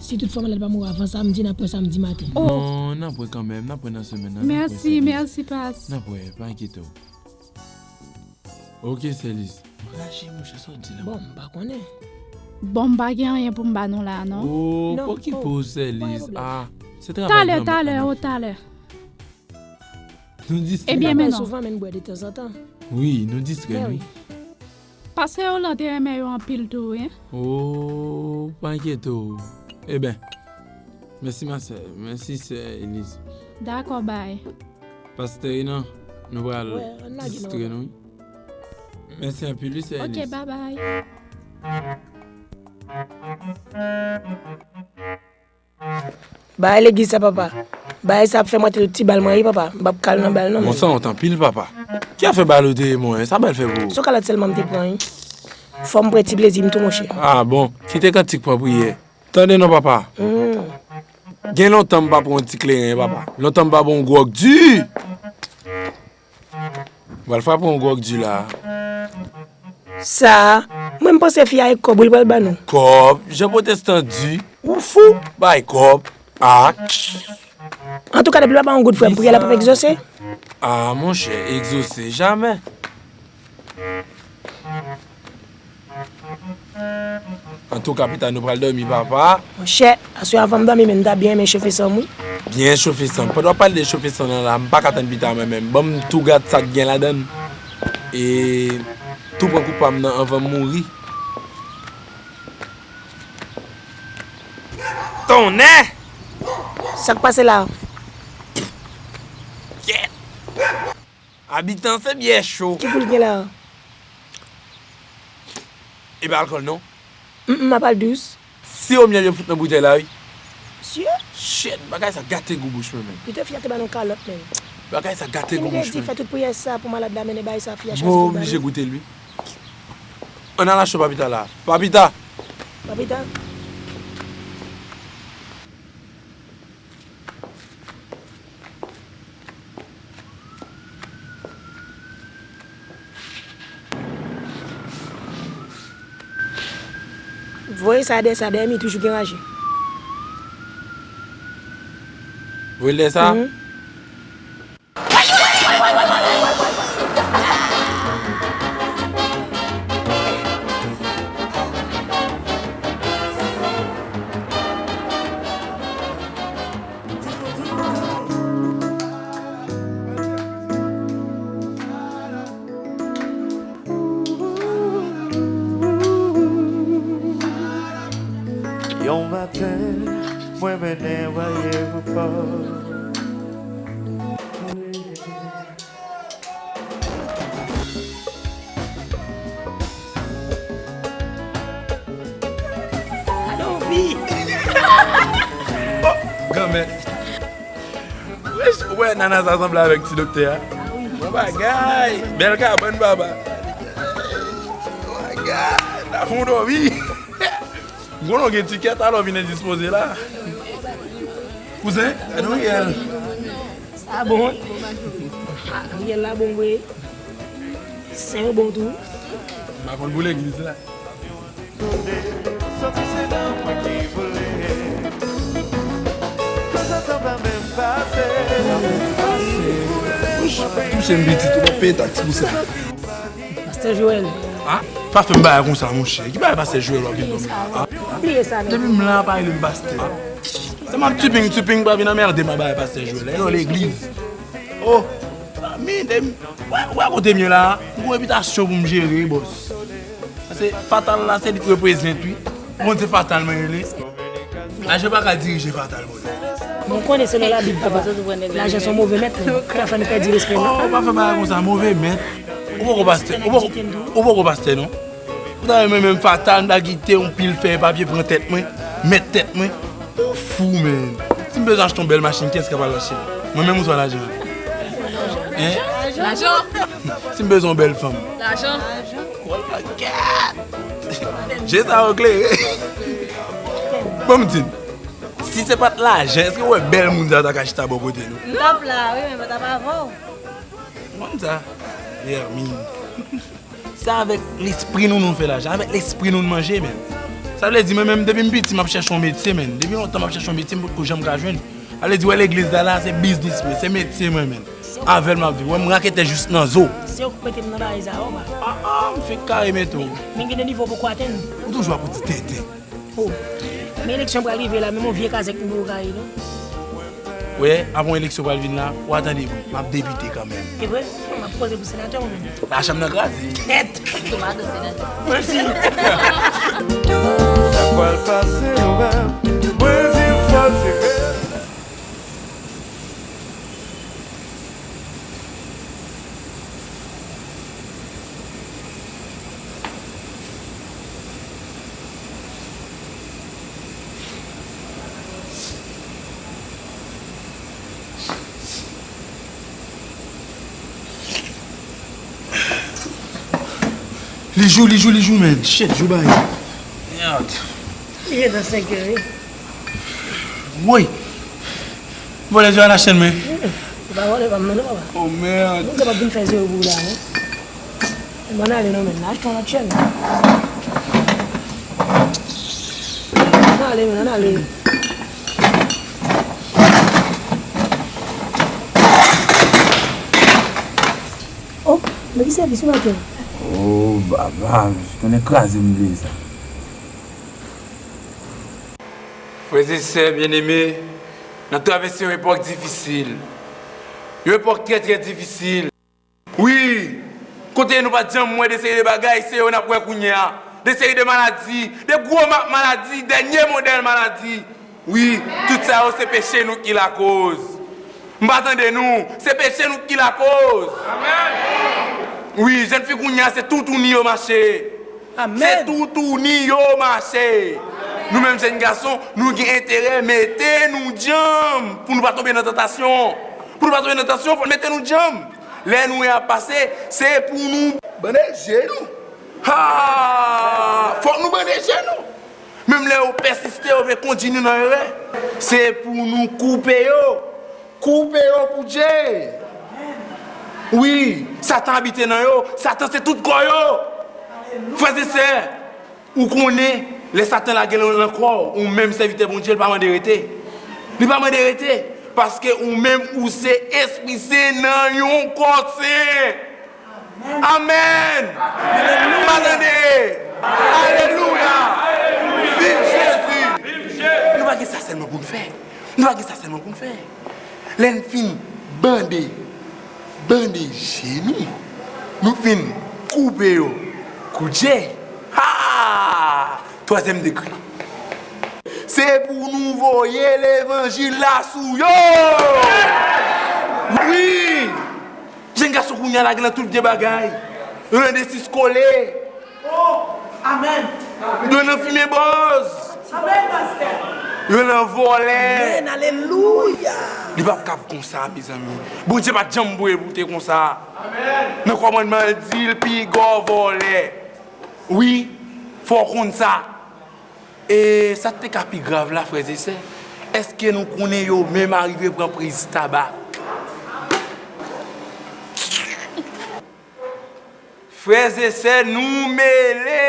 Si tout fwa malad pa mouri avan samdi, n ap wè samdi maten. Oh. Non, n ap wè kanmenm, n ap wè nan semèn nan, n ap wè, Sè Liz. Mèsi, mèsi, pas. N ap wè, pa enkyete w. Ok, Sè Liz. Raje, monchè, sa w di la? Bon, m pa konnen. Bon, m pa gen anyen pou m ba nou la, non. Oh, pa okipe w, Sè Liz. Ah, se travay granmèt la n ap fè. Talè, talè, o talè. Nou distrè. Ebyen, men non. Souvan, men n bwè detanzantan. Wi, nou distrè, wi. Paske yo lan te renmen yo anpil tou, wi. Oh, pa enkyete w. Eben, mèsi, ma sè. Mèsi, sè Eliz. Dakò, bay. Pastè Renan, nou pral distrè nou, wi. Mèsi anpil, wi, sè Eliz. Ok, babay. Bagay legliz sa, papa. Bagay sa ap fè m rete tout ti bal mwen, wi, papa. M p ap kal nan bal, non, men. Bon, sa wont anpil, papa. Ki afè bal ou te ye, mwen? Sa bal fè pou ou? Se yon kalòt sèlman m te pran, wi. Fò m pran ti plezi m tou, monchè. Ah, bon. Kite kantik pran priyè. Tande non, papa. Hmm. Gen lontan m pa pran yon ti kleren, papa. Lontan m pa pran yon gwòg di. M pral frape yon gwòg di la. Sa, mwen m panse fi a e kòb wi l pral ba nou. Kòb? Jan pwotestan di. Ou fou? Bay kòb. Ah. Antouka, depi l pa ba yon goud frè m, priyè l ap egzose. Ah, monchè, egzose jamè. Antouka, pita nou pral dòmi, papa. Monchè, aswè avan m dòmi, men m ta byen renmen chofe san m, wi. Byen chofe san. Pandan w ap pale de chofe san nan la, m pa ka tann pita mwen menm. Ban m tou gad sa k gen ladan l. E tou pran koup pa m nan anvan m mouri. Tonnè! Sa k pase la? Kyèt! Abitan, se byè cho. Ki gou l gen la? E pa alkòl, non? Mm, mm, m ap al dous. Siwo myèl yo fout nan boutèy la, wi. Sye? Shit, bagay sa gate gou bouch mwen, menm. Pito fi a te ba nou kalòt, menm. Bagay sa gate gou bouch mwen. Fè tout priyè sa pou malad la mennen bay sa fi a chans pou l ba nou. Mwen oblije goute l, wi. Ann al achte papita la. Papita! Papita? Voye sa dèyè sa, dèyè m li toujou gen raje. Voye l dèyè sa? Mhm. Yon maten, mwen mennen w al ayewopò. Alo, wi. Oh, granmèt. Wesh, ou wè nana sa sanble avèk ti doktè a? Ah wi. Bon bagay. Bèl kabann, papa. Bon bagay. N ap fè yon dòmi. Gwounon gen tikèt, alò vin endispoze la. Kouzen, gade yon riyèl. Sa bon. Ah, riyèl la bon vre. Sen yo bon tou. M pa konn pou legliz la. Touche m pitit, ou p ap peye taks pou sa. Pastè Joel. Ah, pa fè m bagay konsa, monchè. Ki bagay pastè Joel w ap vin ban mwen la? Ah, depi m la, pa rele m pastè. Se m ap tuping, tuping, pa vin anmède m ak bagay pastè Joel. Lè w legliz. Oh, mi, de, wè, wè kote m ye la, m gon repitasyon pou m jere, bòs. Paske Fatal la, se li k reprezent, wi. Ou konn se Fatal mwen rele? Lajan pa ka dirije Fatal, bòs. Mwen konnen se nan Labib, papa. Lajan se yon move mèt, men. Ki ka fè nou pèdi respè, non? Oh, pa fè bagay konsa, move mèt. Ou poko pastè, ou poko, ou poko pastè, non? Ou ta renmen menm Fatal, m ta kite yon pil fèy papye pran tèt mwen, mèt tèt mwen. Ou fou, menm. Si m bezwen achte yon bèl machin, kiyès k ap al achte l? Mwen menm ouswa lajan an? Hein? Lajan. Si m bezwen yon bèl fanm? Lajan. Wala, gad! Je sa yo klere. Bon, m di n, si se pa t lajan, èske w wè bèl moun sa yo ta ka chita bò kote nou? M t ap la, wi, men m t ap avè w. Ou konn sa? Vèmin. Se avèk lespri nou nou fè lajan, avèk lespri nou n manje, menm. Sa vle di, mwen menm, depi m piti, m ap chèche yon metye, menm. Depi lontan, m ap chèche yon metye, m potko janm ka jwenn. Sa vle di, wè legliz la, la, se biznis mwen, se metye mwen, menm. Avè l m ap viv. Wè m raketè jis nan zo. Se ou k mete m nan bagay sa yo, ba. Ah, ah, m fenk kare mete w. Men gen de nivo w poko atenn. Ou toujou ap di tenten. Oh. Men eleksyon pral rive la, menm yon vye kazèk m poko kare, non. Wè, avan eleksyon pral vin la, w a tande bri, m ap depite kanmenm. E vre? M ap poze pou senatè ou menm. Machann nan kraze. Kèt! Ou pa de senatè. Mèsi. Sa k pral pase, ou menm? Mwen di w fò se rèv. Li jou, li jou, li jou, men. Shit, jou bay. Mèd. Li gentan senkè, wi. Woy! Vòlè zye a nan chèn mwen. Ou pa vòlè pa m nan non, papa. Oh, mèd. Moun sa p ap vin fè zye pou ou la, non. Bon, ann ale non, men. Achte yon lòt chèn. Ann ale, men, ann ale. Oh, men ki sèvis ou maten? Oh, baba, mesye, konnen kraze m bliye sa. Frè e sè byeneme, n ap travèse yon epòk difisil. Yon epòk trè, trè difisil. Wi, kote nou pa t janm wè de seri de bagay, se yo n ap wè kounye a. De seri de maladi, de gwo ma-, maladi, dènye modèl maladi. Wi, tout sa yo se peche nou ki lakoz. M pa tande nou, se peche nou ki lakoz. Wi, jèn fi kounye a, se toutouni yo mache. Se toutouni yo mache. Nou menm jèn gason, nou gen enterè mete nou djanm pou nou pa tonbe nan tantasyon. Pou nou pa tonbe nan tantasyon, fò n mete nou djanm. Lè nou wè ap pase, se pou nou bande je nou. Ha! Fòk nou bande je nou. Menm lè yo pèsiste, yo vle kondui nou nan erè, se pou nou koupe yo. Koupe yo pou Dye. Wi, Satan abite nan yo. Satan se tout kò yo. Frè e sè, ou konnen, lè Satan lage nan, nan kò w, ou menm sèvitè Bondye, li pa mande rete. Li pa mande rete. Paske ou menm, ou se espri sen nan yon kò sen. Amèn. M pa tande. Alelouya. Viv Jezi. Nou pa gen sa sèlman pou n fè. Nou pa gen sa sèlman pou n fè. Lè n fin bande, bande je nou, nou fin koupe yo kou dye. Ha! Twazyèm degre. Se pou nou voye levanjil la sou yo. Wi! Jèn gason kounye a lage nan tout vye bagay. Yo nan de sis kole. Oh, amèn. Yo nan fimen bòz. Amèn, pastè. Yo nan vòlè. Amèn, alelouya. Li p ap kab konsa, mezanmi. Bondye pa t janm voye pou te konsa. Nan kòmandman l di l, pigò vòlè. Wi, fò w konn sa. E sa k te ka pi grav la, frè e sè, èske nou konnen yo menm arive pran priz tabak? Frè e sè, nou mele!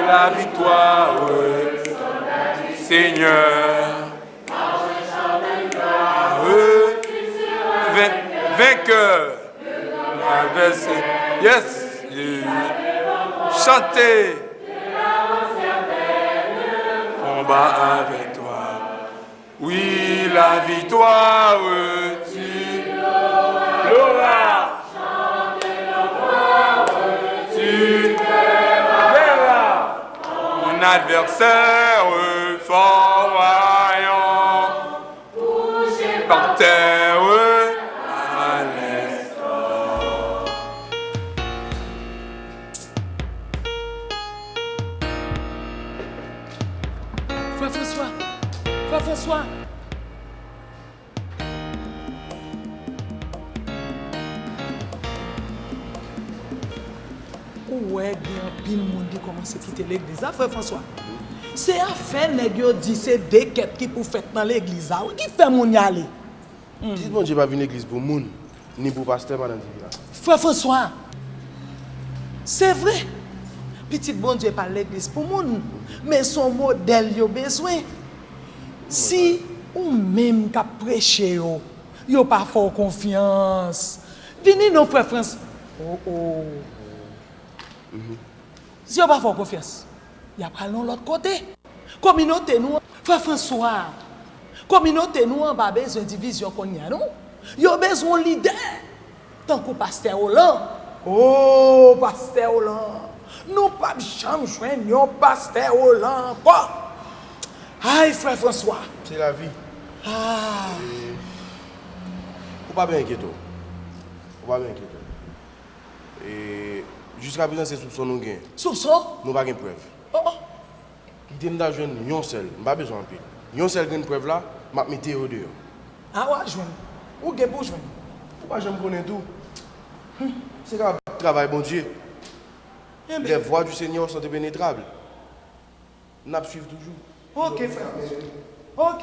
Laviktwa, Senyè. Ven-, venkè. Travèse. Yes. Chante. Konba avèk twa. Oui, la victoire, tu l'auras. Tu verras ton adversaire fort vaillant. Par terre à l'instant. Frè Franswa! Frè Franswa! Ou wè gen anpil moun ki kòmanse kite legliz la, frè Franswa. Se afè nèg yo di se de kèt ki pou fèt nan legliz la, wi, ki fè moun y ale. Pitit Bondye pa vin legliz pou moun, ni pou pastè, madan Divina. Frè Franswa, se vre, pitit Bondye pa al legliz pou moun, men se yon modèl yo bezwen. Si ou menm k ap preche yo, yo pa fè w konfyans, vini non, frè Frans. Oh, oh. Si yo pa fè w konfyans, y ap al yon lòt kote. Kominote nou, frè Franswa, kominote nou an pa bezwen divizyon kounye a, non. Yo bezwen yon lidè, tankou pastè Olan. Oh, pastè Olan! Nou p ap janm jwenn yon pastè Olan ankò. Ay, frè Franswa! Se lavi. Ah. E, ou pa byen enkyete w. Ou pa byen enkyete w. E, jiskaprezan, se soupson nou gen. Soupson? Nou pa gen prèv. Oh, oh. Kite m ta jwenn yon sèl, m pa bezwen anpil. Yon sèl grenn prèv la, m ap mete yo deyò. A, w a jwenn. Ou gen pou w jwenn. Ou pa janm konnen tou. Hmm. Se ka travay Bondye. Enben. Les voies du Seigneur sont impénétrables. N ap swiv toujou. Ok, frè Franswa. Ok.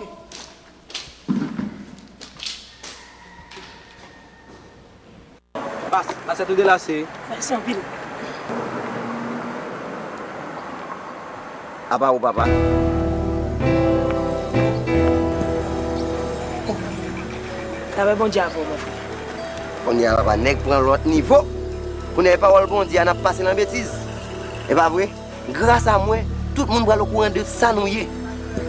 Pas, pas, ou delase. Mèsi anpil. Apa ou, papa? Lapè Bondye avè w, mon frè. Kounye a, papa, nèg pran lòt nivo. Kounye a, e pawòl Bondye a n ap pase nan betiz. E pa vre? Gras a mwen, Tout moun pral okouran de sa nou ye.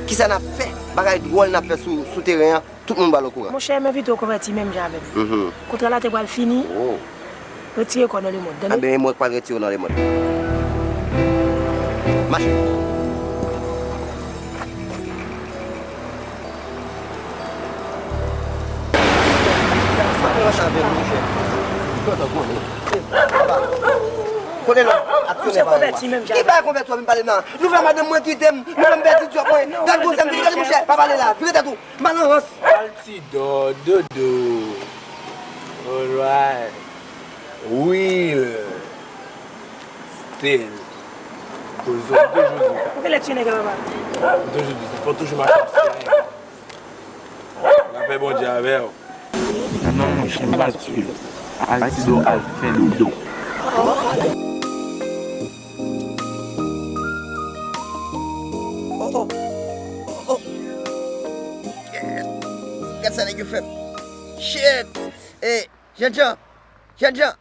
Kisa n ap fè, bagay dwòl n ap fè sou, sou teren an, tout moun pral okouran. Monchè, m envite w konvèti menm jan avè m. Mhm. Kontra la te pral fini. Oh. Retire kò w nan lemonn, tande? Anben, e mwen k pral retire w nan lemonn. Mache. Kote lòt aksyonè parèy ou a? Ki bay konvèti w ap vin pale m nan? Nou fè madanm mwen kite m, nou fè m pèdi djòb mwen. Gad gwosè m, gade monchè, pa pale la, vire tèt ou, mal an rans. Altidor, Dodo. Alright. Will. Still. Kozo, m toujou di sa. Ou genlè tchene gen papa. M toujou di sa. Fò toujou mache ap sere. Lapè Bondye avè w. Non, monchè, m pral tchile. Altidor al fè dodo. Oh, oh. Oh, oh. Gad sa nèg yo fè m. Shit. Ey, jènjan. Jènjan.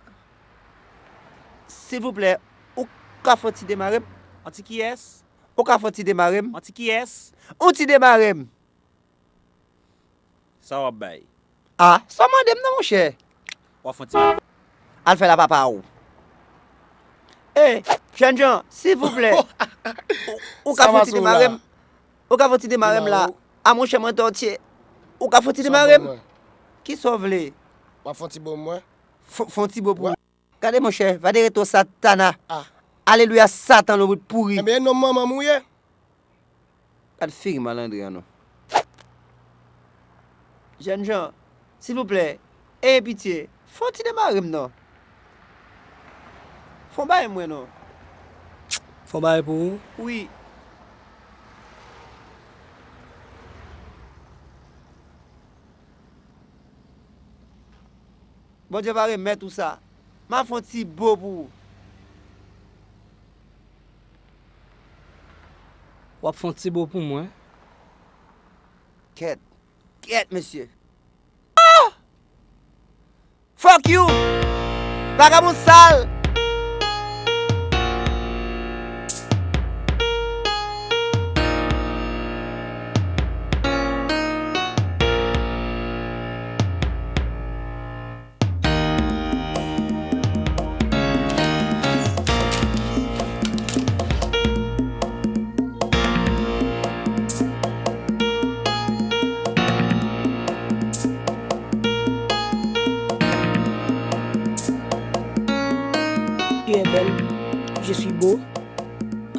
Silvouplè, ou ka fè yon ti demare m? Yon ti kiyès? Ou ka fè yon ti demare m? Yon ti kiyès? Yon ti demare m. Sa w ap bay? A, sa w mande m nan, monchè? W ap fè yon ti. Al fè la papa w. Ey, jènjan, silvouplè. Ou, ou ka fè yon ti demare m? Ou ka fè yon ti demare m la? A, monchè, mwen tòtye. Ou ka fè yon ti demare m? Kisa w vle? W ap fè yon ti bo mwen? Fè, fè yon ti bo pou ou. Gade monchè, va de reto Satana. Ah. Alelouya, Satan, lobrit pouri. Ebyen, non manman m ou ye? Gad figi malandren an non. Jènjan, silvouplè, ey pitye, fè yon ti demare m non. Fè yon bagay mwen non. Fè yon bagay pou ou? Wi. Bondye va remèt ou sa. M a fè yon ti bo pou ou. W ap fè yon ti bo pou mwen? Kèt. Kèt, mesye. Ah! Fuck you! Vagabon sal! Tu es belle, je suis beau.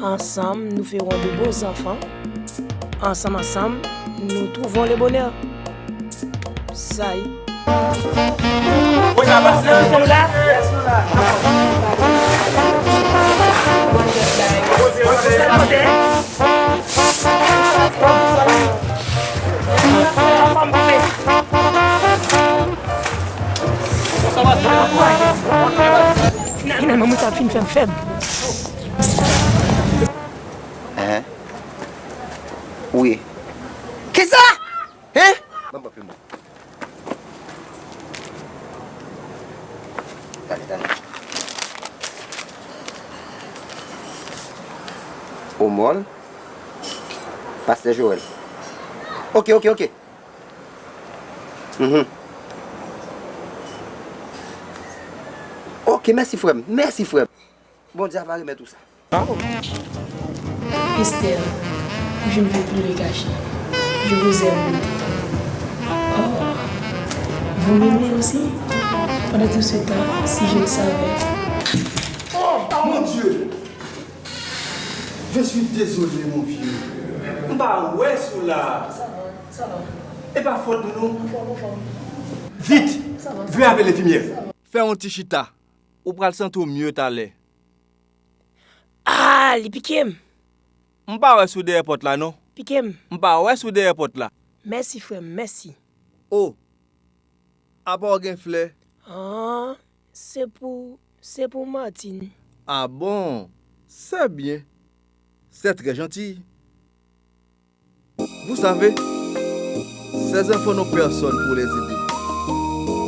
Ensemble, nous ferons de beaux enfants. Ensemble, ensemble, nous trouvons le bonheur. Sa y. Finalman, moun sa fin fè m fèb. Hein? Wi. Kisa? Hein? Ban m pran plim mwen. Tande, tande. Omòl. Pastè Joël. Ok, ok, ok. Mhm. Ok, mèsi frè m. Mèsi frè m. Bondye va remèt ou sa. Esther, je ne veux plus le cacher. Je vous aime beaucoup. Oh, vous m'aimez aussi? Pendant tout ce temps, si je le savais. Oh, mon Dieu! Je suis désolé, mon vieux. M pa wè sou la. E pa fòt nou, non. Vit! Vin avè lenfimyè. Fè yon ti chita. Ou pral santi w mye talè. Ah, li pike m. M pa wè sou dèyè pòt la, non. Pike m. M pa wè sou dèyè pòt la. Mèsi, frè m, mèsi. O, apa w gen flè? Ah, se pou, se pou Martine. Ah bon? C'est bien. C'est très gentil. Vous savez, ces enfants n'ont personne pour les aider.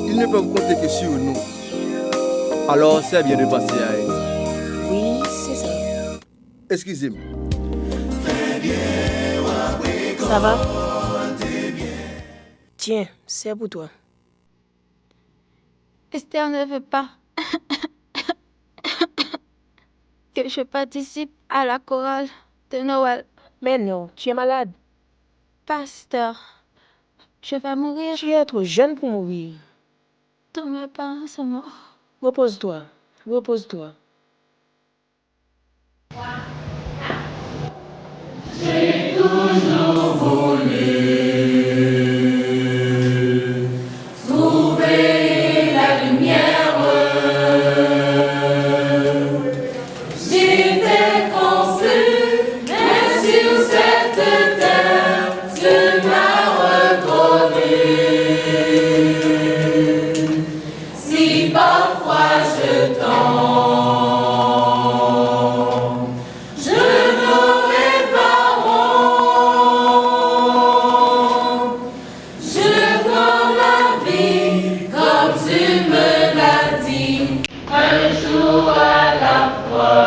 Ils ne peuvent compter que sur nous. Alors, c'est bien de penser à eux. Wi, se sa. Eskize m. Ça va? Tiens, c'est pour toi. Esther ne veut pas que je participe à la chorale de Noël. Mais non, tu es malade. Pasteur, je vais mourir. Tu es trop jeune pour mourir. Tous mes parents sont morts. Repose-toi, repose-toi. J'ai toujours voulu trouver la lumière. J'étais confus, mais sur cette terre, tu m'as reconnu. Si parfois je tombe, je n'aurai pas honte. Je prends la vie comme tu me l'as dit, un jour à la fois.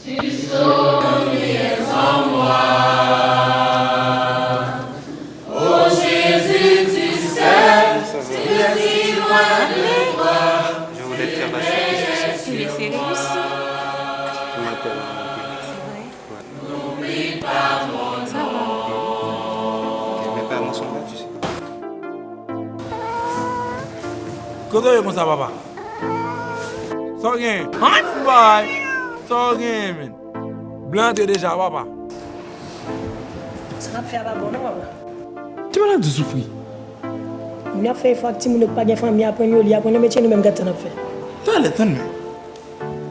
Tu sommes en moi. Oh Jésus, tu sais, je suis loin de toi. Je voulais te faire patienter. Tu es sérieux aussi? Tu m'appelles. C'est vrai? Ouais. Ça va. Mes parents sont là, tu sais. Kote w ye konsa, papa? Sa w genyen? An fou bagay! Sa w genyen, menm? Blan antre deja, papa. Sa n ap fè a pa bon, non, papa. Ti malad ou soufri. Moun ap fè efò ak timoun yo k pa gen fanmi, aprann yo li, aprann yo metye, nou menm, gad sa n ap fè. Talè, tann mwen.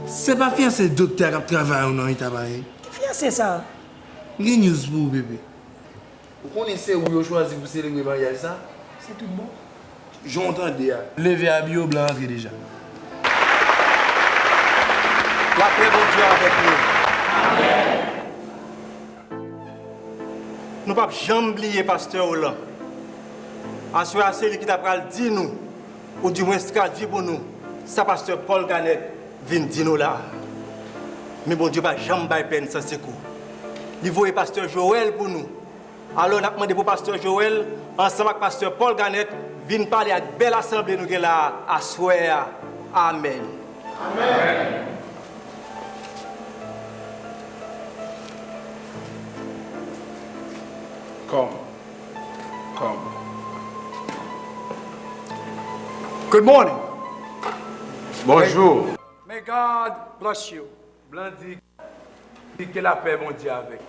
Se pa fiyanse doktè a k ap travay ou nan eta parèy. Ki fiyanse sa? M gen news pou ou, bebe. Ou konnen se ou yo chwazi pou selebre maryaj sa? Se tout bon. Jan w tande a. Leve, abiye w, blan antre deja. Lapè Bondye avèk nou. Nou p ap janm bliye pastè Roland. Aswè a, se li ki ta pral di nou, oudimwens tradui pou nou, sa pastè Paul Garnett vin di nou la a. Men Bondye pa janm bay pèn san sekou. Li voye pastè Joel pou nou. Alò, n ap mande pou pastè Joel, ansanm ak pastè Paul Garnett, vin pale ak bèl asanble nou gen la a aswè a. Amèn. Amèn. Come. Come. Good morning. Bonjou. May God bless you. Blan di, di ke lapè Bondye avèk.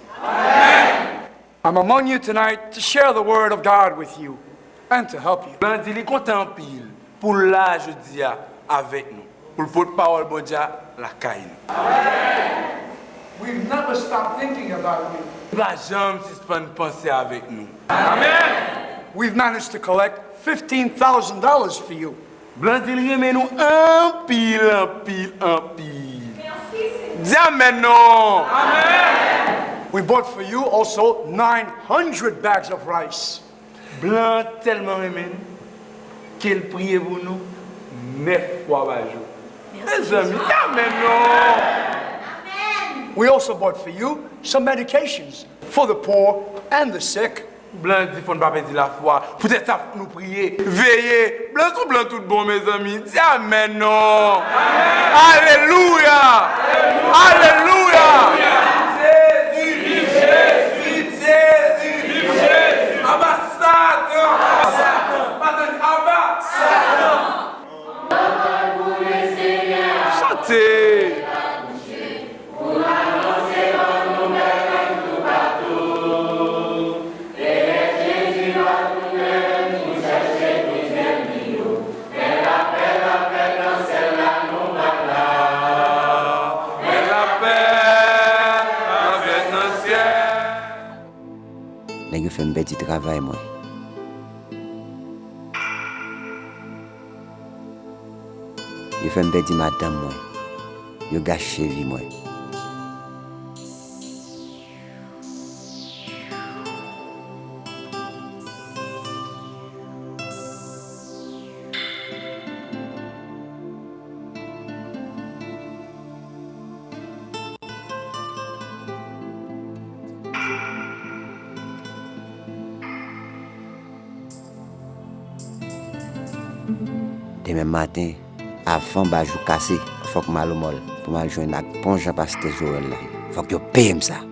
I'm among you tonight to share the word of God with you and to help you. Blan di li kontan anpil pou l la jodi a avèk nou, pou l pote pawòl Bondye a lakay nou. We've never stopped thinking about you. Nou pa janm sispann panse avèk nou. We've managed to collect fifteen thousand dollars for you. Blan di l renmen nou anpil, anpil, anpil. Di amèn non. We bought for you also nine hundred bags of rice. Blan tèlman renmen nou. Ke l priye pou nou nèf fwa pa jou. Mezanmi, di amèn non! We also bought for you some medications for the poor and the sick. Blan di fò n pa pèdi lafwa. Poutèt sa, fòk nou priye, veye. Blan sou blan tout bon, mezanmi. Di amèn non! Alelouya! Alelouya! Jezi! Viv Jezi! Viv Jezi! Aba Satan! Aba Satan! Aba Satan! Chante! Nèg yo fè m pèdi travay mwen. Yo fè m pèdi madanm mwen. Yo gache vi mwen. Demen maten, avan bajou kase, fòk m al Omòl pou m al jwenn ak bon jan pastè Joel la. Fòk yo peye m sa.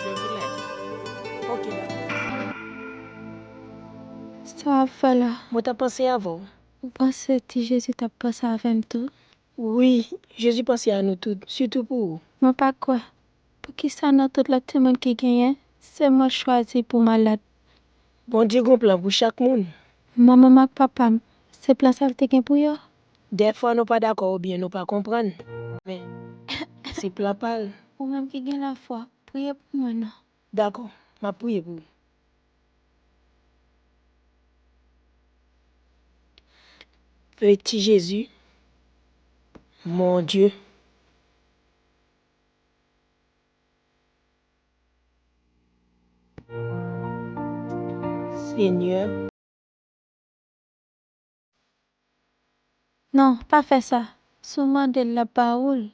Je vous laisse. Ok, dakò. Sa w ap fè la? Mwen t ap panse avè w. Ou panse Ti Jezi t ap panse avè m tou? Wi, Jezi panse a nou tout, sitou pou ou. Mwen pa kwè. Poukisa nan tout lòt timoun ki genyen, se mwen l chwazi pou malad? Bondye gon plan pou chak moun. Manman m ak papa m, se plan sa l te gen pou yo? Dèfwa nou pa dakò oubyen nou pa konprann. Men, se plan pa l. Ou menm ki gen lafwa, priye pou mwen non. Dakò, m ap priye pou ou. Petit Jésus, mon Dieu. Senyè. Non, pa fè sa. Si w mande l, l ap ba ou l.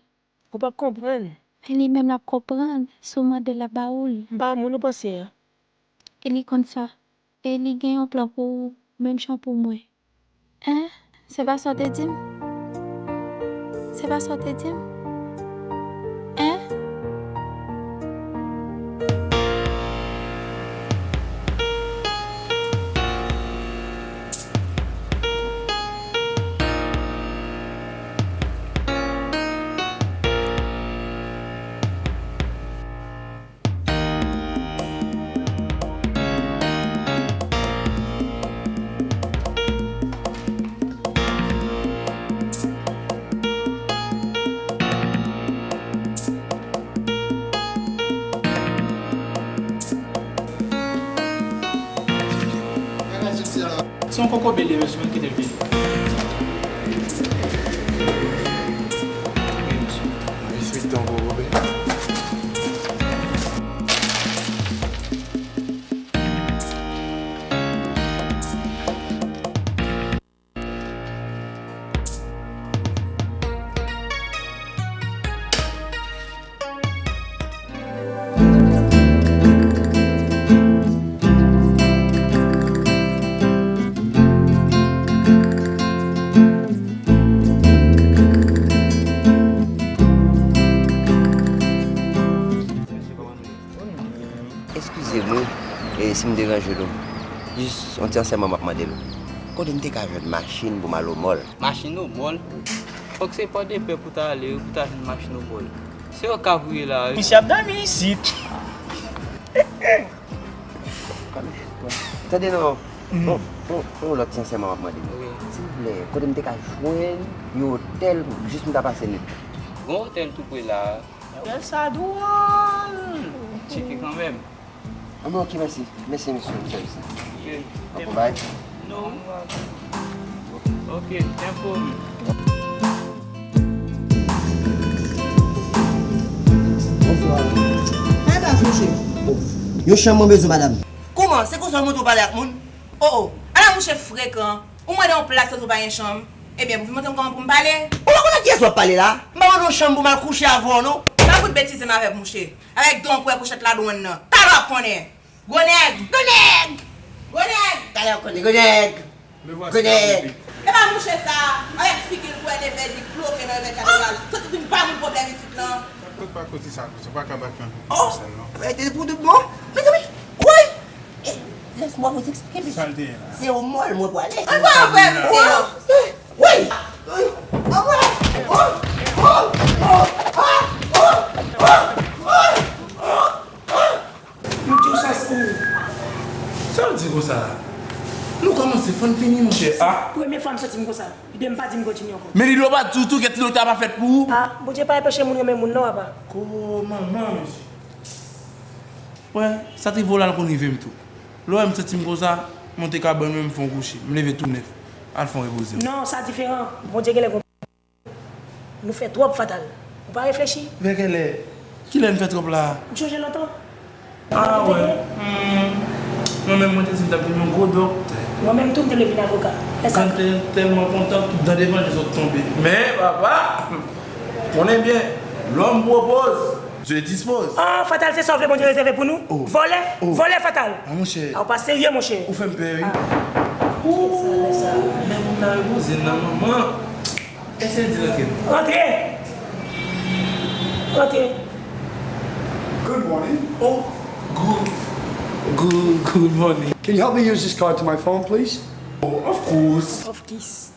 Ou p ap konprann. Men li menm l ap konprann. Si w mande l, l ap ba ou l. M pa moun ou panse a. E li konn sa. E li gen yon plan pou ou, menm jan pou mwen. Hein? Se pa sa w te di m? Se pa sa w te di m? Hein? Se yon kokobe li ye, mesye, kite l vini. Wi, mesye. Respekte yon kokobe. Eskize m wi, e, si m deranje nou. Jis yon ti ransèyman m ap mande nou. Kote m te ka jwenn machin pou m al Omòl? Machin Omòl? Fòk se Pòdepè pou ta ale wi, pou ta jwenn machin Omòl. Se yo k ap ri la wi. Misye ap dòmi isit. Tande non. Mhm. Bon, bon, bon, lòt ti ransèyman m ap mande nou. Wi. Silvouplè, kote m te ka jwenn yon otèl jis pou m ta pase nwit? Gon otèl tou pre la. Otèl sa dwòl. Tcheke kanmenm. Anben, ok, mèsi. Mèsi, mesye, pou sèvis la. Ok. Bon bagay. Non. Ok, ten pou mwen. Bonswa. Kòman w ye, mouche? Yon chanm mwen bezwen, madanm. Kòman? Se konsa w montre w pale ak moun? O, o. Ala mouche frekan. Ou mande yon plas, ou pa gen chanm. Ebyen, pou vin montre m kòman pou m pale? Ou pa konnen kiyès w ap pale la? M pa mande yon chanm pou m al kouche avè w, non. Pa fout betize m avèk mouche. Avèk don kwè kouchèt ladwòn nan. Talè w ap konnen. Gwo nèg! Gwo nèg! Gwo nèg! Talè w ap konnen, gwo nèg! Gwo nèg! E pa mouche sa, avèk figi l kwè leve, li bloke nan leve katedral. Soti vin ba moun pwoblèm isit lan. Kot pa kote sa, kote pa ka bat yon sèl non. Rete pou tout bon. Mezanmi, woy! Eh, laisse-moi vous expliquer, monsieur. Sa l te ye la? Se o mòl mwen pwale. An sa w fè, mesye yo? Woy! Woy! Yo di w sa se ou. Sa w di konsa la? Nou kòmanse, fò n fini, monchè. Ah! Premye fwa m santi m konsa. Ebyen, m pa di m kontinye ankò. Men Lilo pa di w tou ke ti dokta pa fèt pou ou? Ah, Bondye pa enpeche moun renmen moun non, apa. Ko manman, mesye. Wè, sa te vola l konn rive m tou. Lè w wè m santi m konsa, monte kabann mwen, m fè yon kouche. M leve tou nèf. Al fè yon repoze w. Non, sa diferan. Bondye genlè gon. Nou fè twòp, Fatal. Ou pa reflechi. Vè kèlè? Kilè n fè twòp la? Ou sonje lontan? Ah, wè. Hmm. Mwen menm, mwen te di m t ap vin yon gwo doktè. Mwen menm tou, m te vle vin avoka. Lè sa. Kan m te tèlman kontan, tout dan devan je sot tonbe. Men, papa, konnen byen, l'homme propose, Dieu dispose. Ah, Fatal, se sa w vle Bondye rezève pou nou? Oh. Vòlè? Oh. Vòlè, Fatal! Ah, monchè. Ah, ou pa serye, monchè. Ou fè m pè, wi. Ah. Ooh, men moun nan repoze nan manman. Èske l di rantre? Rantre! Rantre! Good morning. Oh, good, good, good morning. Can you help me use this card to my phone, please? Oh, of course. Of kiss.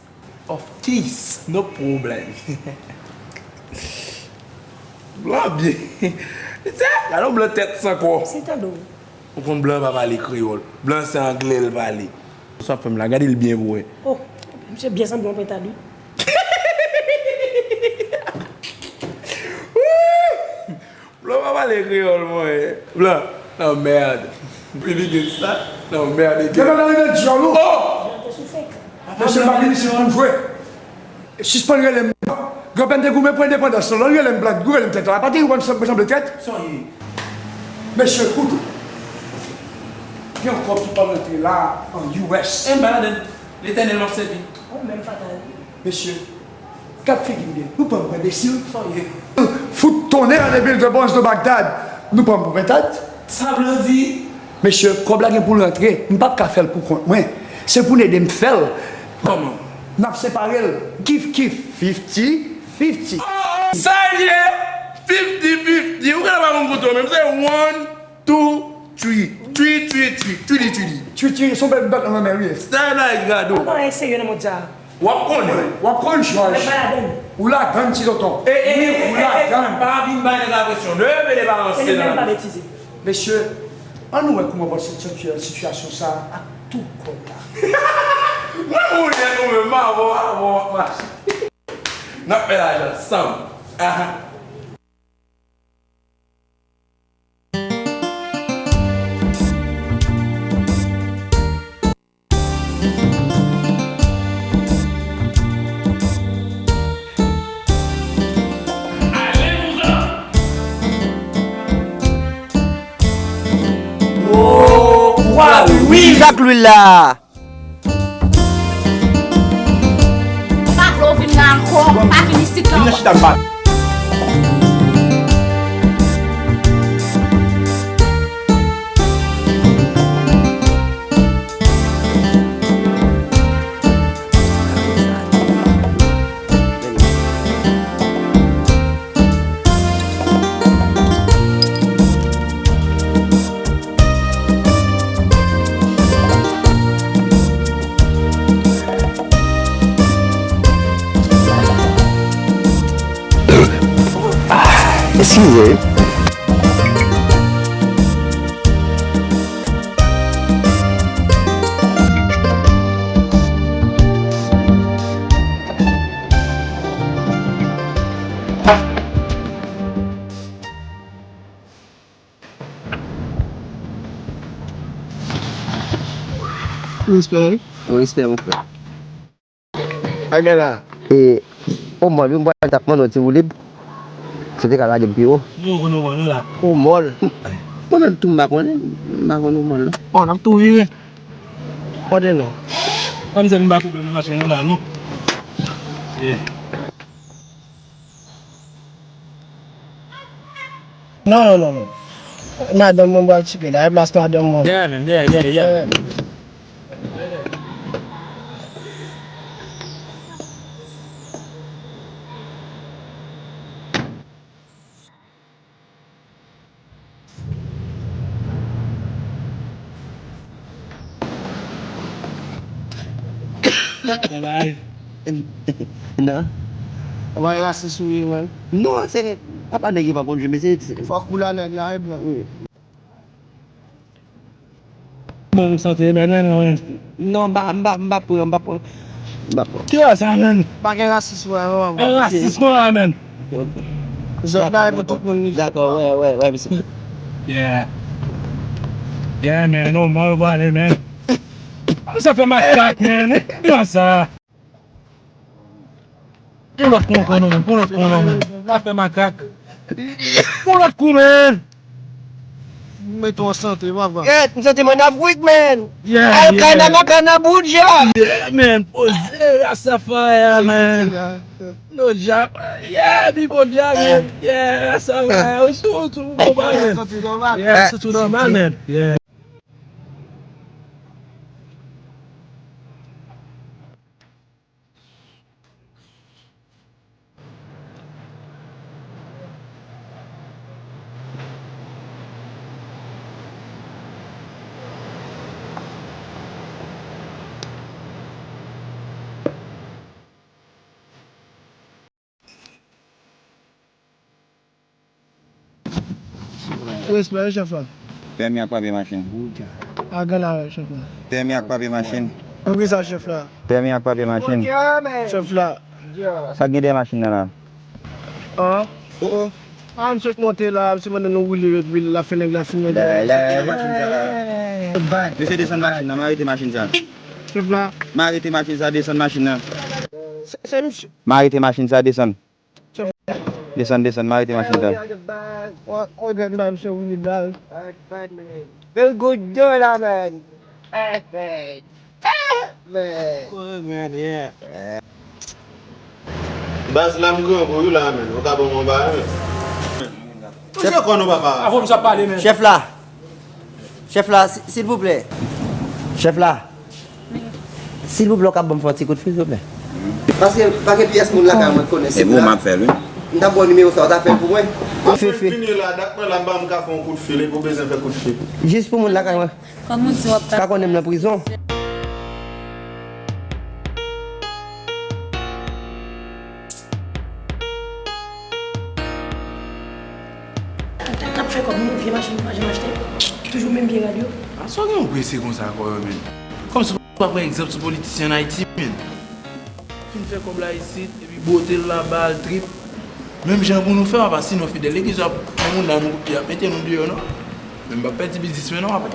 Of kiss, no problem. Blan byen. Gade yon blan tèt san kò. Se tande w. Ou konn blan pa pale kreyòl. Blan se anglè l pale. Sa w ap fè m la, gade l byen pou wè. Oh, misye byen sanble yon pentad, wi. Blan pa pale kreyòl, mwen. Blan, nan mèd. Piblik sa, nan mèd. Gen bagay nan dyòl ou. Oh! Mesye, m pa vin isit pou m jwe. Sispann rele m blan. Granpè m te goumen pou endepandans lan. Lè w rele m blan, ou rele m tèt la. Pa te ou konn sanble tèt? Sa w ye? Mesye, koute. Gen yon kòb ki pral rantre la an U S. E m pa ladann. Letènèl m ap sèvi. Ou menm, Fatal. Mesye, gad figi m byen. Nou pran m pou enbesil? Sa w ye? Fout tonnè an de mil de bronze de Bagdad. Nou pran m pou pentad? Sa blan di? Mesye, kòb la gen pou l rantre, m p ap ka fè l pou kont mwen. Se pou n ede m fè l. Kòman? N ap separe l, kif kif, fifty fifty. Sa l ye? Fifty fifty. Ou genlè pa konn konte w menm. Se one, two, three. Three, three, three. Three, three, three. Three, three, se yon bèl bèt nan lanmè, wi. Sa la, e gado. Ou pa serye nan mond sa. W ap konnen. W ap konnen, Jòj. Ou ladann, ti tonton. Wi, ou ladann. Pa vin bay nèg la presyon. Leve de balanse nan. Mesye, ann nou wè kòman w ap sèvi sitiyasyon sa a ak tout kòb la. Mwen ou nèg ou menm, m avè w, avè w ap mache. N ap fè lajan ansanm. Aha. Sa k lwil la? M pa vle w vin la ankò, pa vin isit la ankò. Vin nan chita m pale. Eskize. Respè, wi. Respè, mon frè. Bagay la. E, o mòl, wi, m pral t ap mande w ti woulib. Si w te ka lage m pi wo. Mwen konn ou mòl la. Ou mòl. Mwen menm tou m pa konnen. M pa konn ou mòl la. Bon, n ap tou vire. Kote nou? Kòm se m pa konnen machin nan la, non. Yeah. Non, non, non, non. Madanm mwen pral tcheke la. E plas madanm mwen. Yeah, man, yeah, yeah, yeah. Bye bye. Non. Ou pa rasis ou ye, man. Non, se papa nèg yo pa konn jwe, men se, se fòk ou la nèg la, e blan. Wi. Bon, m santi men, men, men. Non, m pa, m pa, m pa pran, m pa pran. M pa pran. Ki sa, men? Pa gen rasis, wè, wè, wè. Gen rasis, non, la, men. Zòt la, e pou tout moun li. Dakò, wè, wè, wè, mesye. Yeah. Yeah, man, non, mwen, yo pale, man. Sa fè makak, man. Ki sa? Yon lòt kou ankò non, men. Yon lòt kou non, men. Zafè makak. Yon lòt kou, men. Mete w an sante, papa. Gèt, m santi mwen nan Afrik, men. Yeah, yeah. Alkana, makana, boudja. Yeah, men. Poze, Rastafari, men. No job. Yeah, people job, men. Yeah, Rastafari. Ou sou, ou sou, ou konprann, men. Yeah, se tou nòmal, men. Yeah. Respè, wi, chèf la. Pèmi ak papye machin. Agan la, chèf la. Pèmi ak papye machin. Poukisa, chèf la? Pèmi ak papye machin. Chèf la. Sa k gen dèyè machin nan la? An? Oh, oh. Ah, misye k monte la, misye mande nou woule epi l ap fè nèg la fimen dèyè. Mesye, desann machin nan, m arete machin sa. Chèf la. M arete machin sa, desann machin nan. Se, se misye. M arete machin sa, desann. Desann, desann, m arete machin sa. Wè, wè, gad la, misye woule dal. Feel good, do la, man. Man. Good, man, yeah. Baz, la m gran pou ou la, men. Ou ka ban mwen bagay, men. Touche kò nou, papa. Avò m sa pale, men. Chèf la. Chèf la, si-, silvouplè. Chèf la. Silvouplè, w ka ban m fè yon ti kout fil, silvouplè? Paske pa gen pyès moun lakay mwen k konnen. E pou m ap fè l, wi. M ta ba w nimewo sa, w ta fè l pou mwen. Fefe. Fini la, dat mwen la, m pa m ka fè yon kout fil, e pou bezwen fè kout fil. Jis pou moun lakay mwen. Kòm ou di w ap ka konnen m nan prizon. N ap fè kòb nou, vye machin nou pa janm achte. Toujou menm vye rad yo. A sa w gen yon prese konsa ankò, menm? Kòmsi w pa pran egzanp sou politisyen ann Ayiti, menm. Fin fè kòb la isit, epi bwote l la, ba l trip. Menm jan pou nou fè, papa, sinon Fidèl Legliz ap pran moun la nan kout pye, ap mete nou deyò, non. Men m p ap pèdi biznis mwen, non, papa.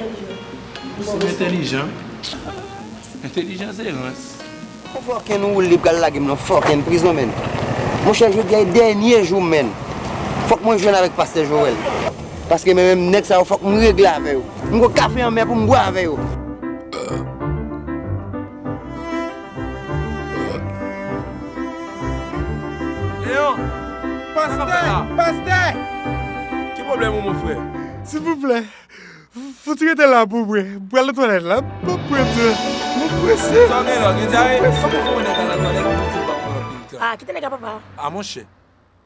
Ou se entèlijan. Entèlijan se rans. Yon fòken ou li pral lage m nan fòken prizon, menn. Monchè, jodi a e dènye jou m, menn. Fòk mwen jwenn avèk pastè Joel. Paske men menm nèg sa yo, fòk m regle avè yo. M gon kafe anmè pou m bwè avè yo. Leon! Pastè! Pastè! Ki pwoblèm ou, mon frè? Silvouplè, fouti rete la pou mwen. M pral nan twalèt la. M ap prese. M ap prese. Sa w gen la, w gen dyare? Kòman fè yon nèg al nan twalèt pou di l pa pran anpil tan? Ah, kite nèg la, papa. Ah, monchè.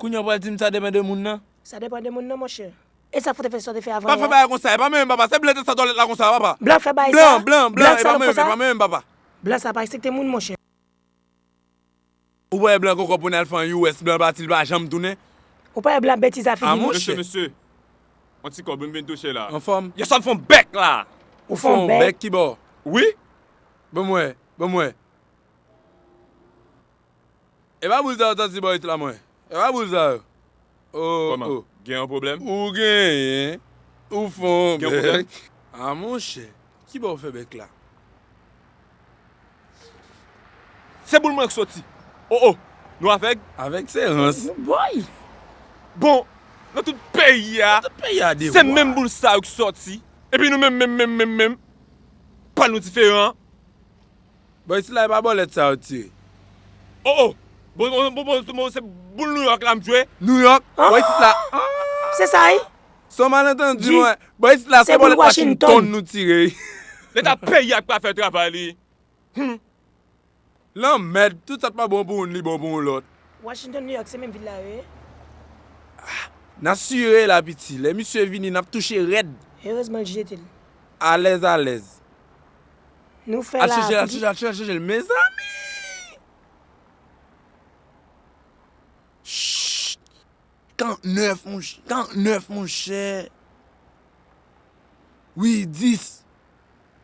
Kounye a w pral di m sa depann de moun nan? Sa depann de moun nan, monchè. E sa fout fè sa w te fè avan yè a? Pa fè bagay konsa, e pa menm papa, se blan te sot twalèt la konsa, papa. Blan fè bagay sa? Blan, blan, blan, e pa menm, e pa menm, papa. Blan sa pa respekte moun, monchè. Ou pa wè blan gon kòb pou n al fè an U S, blan pati, l pa janm tounen. Ou pa wè blan betiz la fini, monchè. Mesye, mesye. Yon ti kòb, m vin touche la. Anfòm? Yes, m fè yon bèk la. Ou fè yon bèk? Bèk ki bò? Wi. Ban m wè, ban m wè. E pa boul sa yo soti bò isit la, mwen. E pa boul sa yo. Oh, kòman? Oh. Gen yon pwoblèm? Ou genyen. Ou fè yon bèk. Gen yon pwoblèm? Ah, monchè. Ki bò w fè bèk la? Se boul mwen k soti. O, o, nou avèg? Avèg se rans. Boy! Bon, nan tout peyi a, Tout peyi a se devwa. Menm boul sa yo k soti. Epi nou menm, menm, menm, menm, menm. Pa nou diferan. Bon, isit la, e pa bòlèt sa yo tire. O, o! Bon, bon, bon, bon, bon, se boul Nouyòk la m jwe. Nouyòk? Bon, isit la. Se sa, wi. Se yon malantandi, mwen. Bon, isit la, se se boul bòlèt Washington. Washington nou tire. Leta peyi a k pa fè travay li. Hmm. Lanmèd, tout sa k pa bon pou youn, li bon pou yon lòt. Washington, New York, se menm vil la yo ye. N asire la, piti. Lè misye vini, n ap touche rèd. Erezman l jete l. Alèz, alèz. Nou fè la. Al chanje l, al chanje l, al chanje l, mezanmi! Chut! Karantnèf, monchè, karantnèf, monchè. Wi, dis.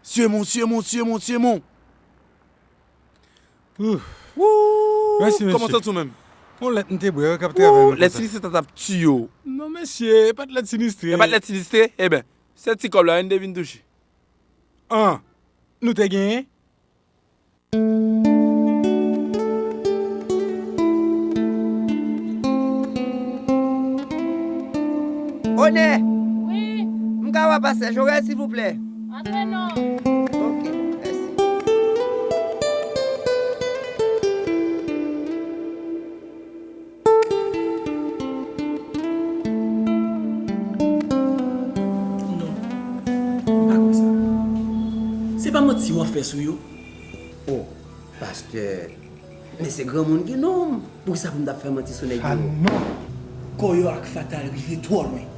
Sye mon, sye mon, sye mon, sye mon. Ouf. Wou! Mèsi, mesye. Kòman w santi w menm? Yon lèt m te bwè, wi, k ap travay nan kò sa. Lèt sinistre sa t ap tiye w. Non, mesye, e pa t lèt sinistre. E pa t lèt sinistre? Eben, se ti kòb la, wi, n te vin touche. An, nou te genyen? Onè! Wi? M ka wè pastè Joel, silvouplè? Antre non. Ok, mèsi. Non, m pa kwè sa. Se pa manti w ap fè sou yo? O, pastè, men se granmoun ki nonm. Poukisa pou m t ap fè manti sou nèg yo? A non! Kòyò ak Fatal rive twò lwen.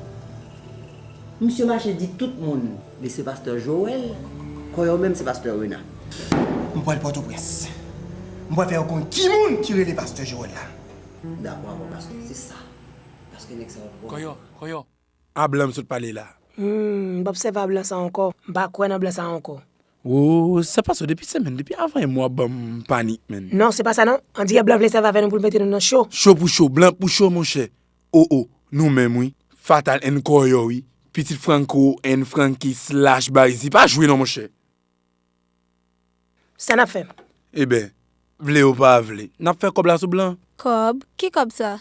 Misye mache di tout moun li se pastè Joel, Kòyò menm se pastè Rena. M pral Pòtoprens. M pral fè yo konn ki moun ki rele pastè Joel la. M dakò avè w, pastè, se sa. Paske nèg sa yo twò. Kòyò, Kòyò. A blan m sot pale la. Hmm, m p ap sèvi a blan sa ankò. M pa kwè nan blan sa ankò. Wo, sa pase depi semèn, depi avan yon mwa w ap ban m panik, menn. Non, se pa sa non. Andirè blan vle sèvi avè nou pou l mete nou nan cho. Cho pou cho, blan pou cho, monchè. O, o, nou menm, wi. Fatal and Kòyò, wi. Pitit Franco and Frankie slash Barizzi. Pa jwe non, monchè. Sa n ap fè? Eben, vle ou pa vle, n ap fè kòb la sou blan. Kòb? Ki kòb sa?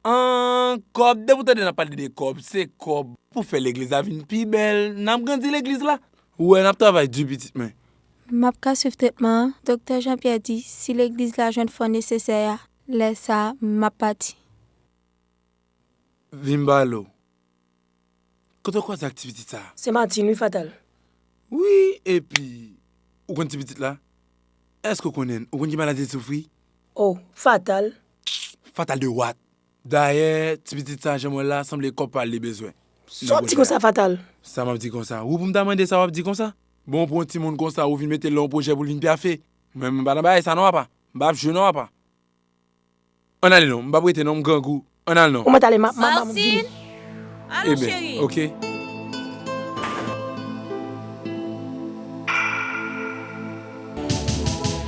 An, kòb, depi w tande n ap pale de kòb, se kòb pou fè legliz la vin pi bèl. N ap grandi legliz la. Ou wè, n ap travay di, pitit mwen. M ap ka swiv tretman an. Doktè Jean Pierre di, si legliz la jwenn fon nesesè a, lè sa a, m ap pati. Vin m pale w. Kote w kwaze ak ti pitit sa a? Se Martine, wi, Fatal. Wi, epi, ou konn ti pitit la? Èske w konnen l? Ou konn ki maladi l soufri? O, Fatal. Fatal de what? Dayè, ti pitit sa, jan m wè l la, sanble kòb pa l li bezwen. Sa w di konsa, Fatal? Sa m ap di konsa? Ou pou m ta mande sa w ap di konsa? Bon, pou yon timoun konsa, ou vin mete l nan yon pwojè pou l vin pyafe. Mwen, m pa nan bagay sa non, apa. M p ap jwe non, apa. Ann ale non, m p ap rete non, m grangou. Ann ale non. Ou mèt ale, ma, ma, ma, m vini. Martine! Alò, cheri. Eben, ok.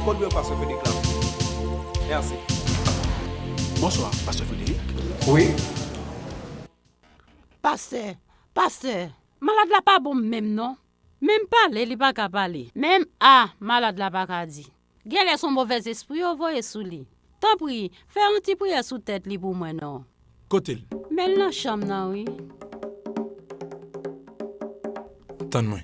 Kòdwe pastè Frederick la. Mèsi. Bonswa, pastè Frederick. Wi. Pastè, pastè, malad la pa bon menm non. Menm pale, li pa ka pale. Menm a, malad la pa ka di. Genlè se yon movèzespri yo voye sou li. Tanpri, fè yon ti priyè sou tèt li pou mwen non. Kote l? Men l nan chanm nan, wi. Tann mwen.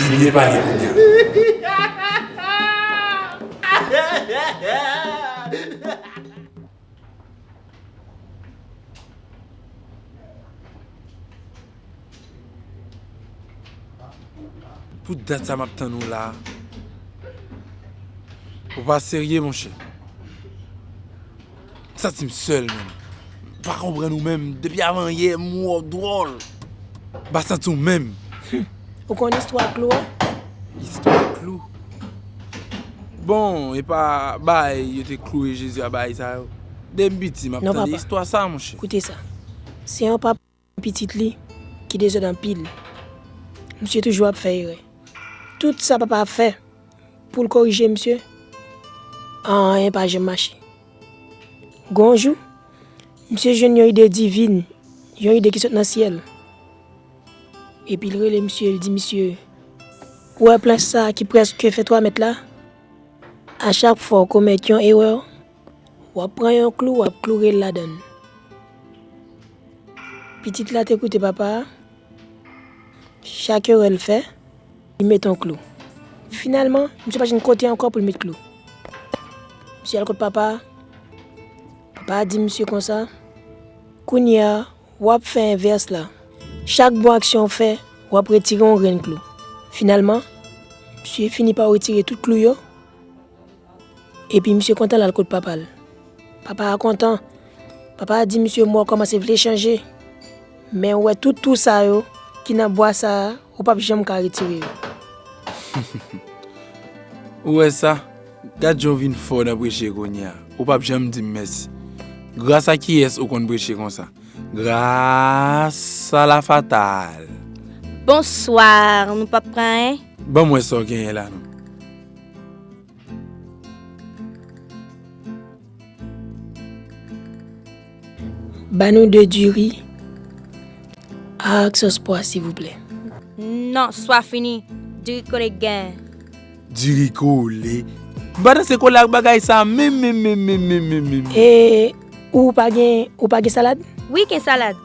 Li byen pale kounye a. Pou dat sa m ap tann ou la. Ou pa serye, monchè. M santi m sèl, menm. M pa konprann ou menm. Depi avan yè, m wè w dwòl. M pa santi w menm. Ou konn istwa klou a? Istwa klou? Bon, e pa bagay yo te klouwe Jezi a, bagay sa yo. Depi m piti, m ap tande istwa sa, monchè. Koute sa. Se yon pap pitit li ki dezòd anpil. Misye toujou ap fè erè. Tout sa papa ap fè pou l korije misye, anyen pa janm mache. Gon jou, Misye jwenn yon ide divin, yon ide ki sot nan syèl. Epi l rele misye, l di misye, "Ou wè planch sa a ki prèske fè twa mèt la? A chak fwa w komèt yon erè, w ap pran yon klou, w ap kloure l ladan l." Pitit la te koute papa a. Chak erè l fè, li met yon klou. Finalman, misye pa jwenn kote ankò pou l met klou. Misye al kot papa a. Papa a di misye konsa, "Kounye a, w ap fè envès la. Chak bon aksyon w fè, w ap retire yon grenn klou." Finalman, misye fini pa retire tout klou yo. Epi misye kontan l al kot papa l. Papa a kontan. Papa a di misye, "M wè w kòmanse vle chanje. Men w wè tout twou sa yo ki nan bwa sa a, ou p ap janm ka retire yo." Ou wè sa? Gad jan w vin fò nan preche kounye a. Ou p ap janm di m mèsi. Gras a kiyès ou konn preche konsa? Gras a la fatal. Bonswa, nou p ap pran anyen? Ban m wè sa w genyen la non. Ba nou de diri ak sòs pwa, silvouplè. Non, swa fini. Diri kole gen. Diri kole? M pa danse kole ak bagay sa menm, menm, menm, menm, menm, menm, menm. E ou pa gen, ou pa gen salad? Wi, gen salad.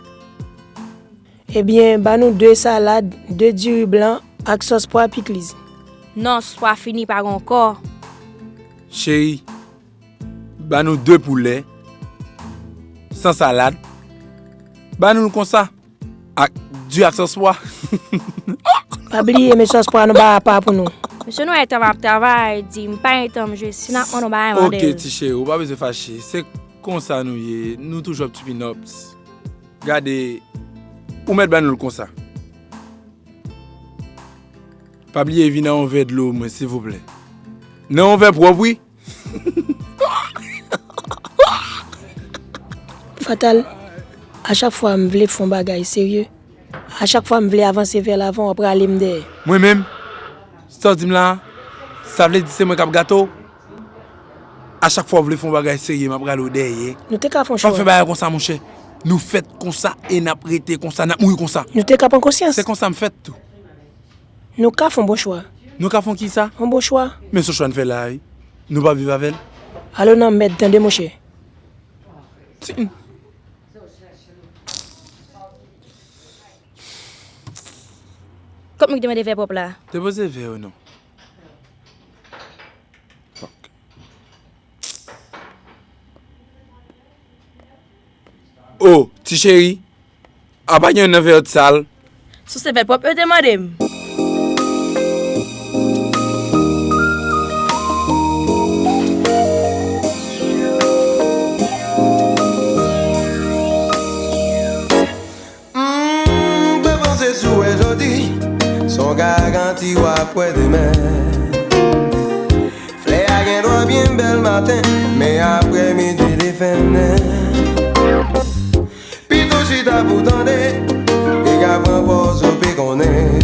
Ebyen, ba nou de salad, de diri blan ak sòs pwa pikliz. Non, swa fini, pa gen ankò. Cheri, ba nou de poulè, san salad. Ba nou l konsa, ak di ak sòs pwa. Pa bliye, men sòs pwa nou ba apa pou nou. Mesye nou wè tan m ap travay, di m pa gen tan m jwe, si n ap mande yon bagay, mande l. Oke, ti cheri, ou pa bezwen fache. Se konsa nou ye, nou toujou ap tupin ups. Gade, ou mèt ba nou l konsa. Pa bliye vin nan yon vè dlo mwen, silvouplè. Nan yon vè pwòp, wi. Fatal, a chak fwa m vle fè yon bagay serye, a chak fwa m vle avanse vè lavan, w ap rale m dèyè. Mwen menm? Sa w di m la a, sa vle di se mwen k ap gate w? A chak fwa w vle fè yon bagay serye, m ap rale w dèyè. Nou te ka fè yon chwa. Pa fè bagay konsa, monchè. Nou fèt konsa e n ap rete konsa, n ap mouri konsa. Nou te ka pran konsyans. Se konsa m fèt tou. Nou ka fè yon bon chwa. Nou ka fè yon kisa? Yon bon chwa. Men se yon chwa n fè la a, wi. Nou p ap viv avè l. Alò nan mèd, tande, monchè. Ti- Kot moun ki te mande vè pwòp la? Depoze vè yo non. Fuck. Oh, ti cheri, a pa gen youn nan vè yo t sal? Si se vè pwòp yo te mande m. M te panse si w wè jodi, se yon garanti w ap wè demen. Flè a gen dwa byen bèl maten, men aprè midi li fennen. Pito chita pou tande, piga pran pòz ou pi konnen.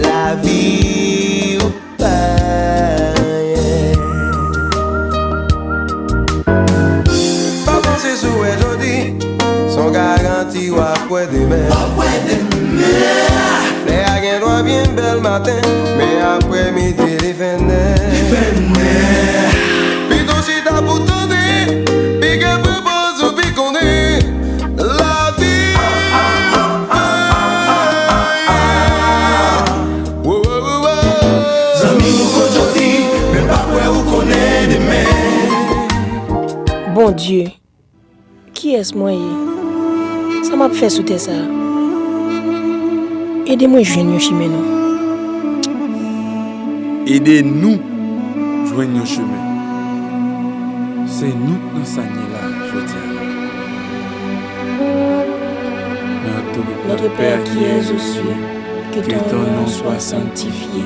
Lavi ou pa anyen. Pa panse si w wè jodi, se yon garanti w ap wè demen. W ap wè demen. Flè a gen dwa byen bèl maten, men aprè midi li fennen. Li fennen. Pito chita pou tande, piga pran pòz ou pi konnen. Lavi. Wo, wo, wo, wo. Zanmi m ou kote w di, men pa kwè ou konnen demen. Bondye, kiyès mwen ye? Sa m ap fè sou tè sa a? Ede mwen jwenn yon chimen non. Ede nou jwenn yon chimen. Se nou k nan sa n ye la jodi a la. Notre Père qui es aux cieux, que ton nom soit sanctifié,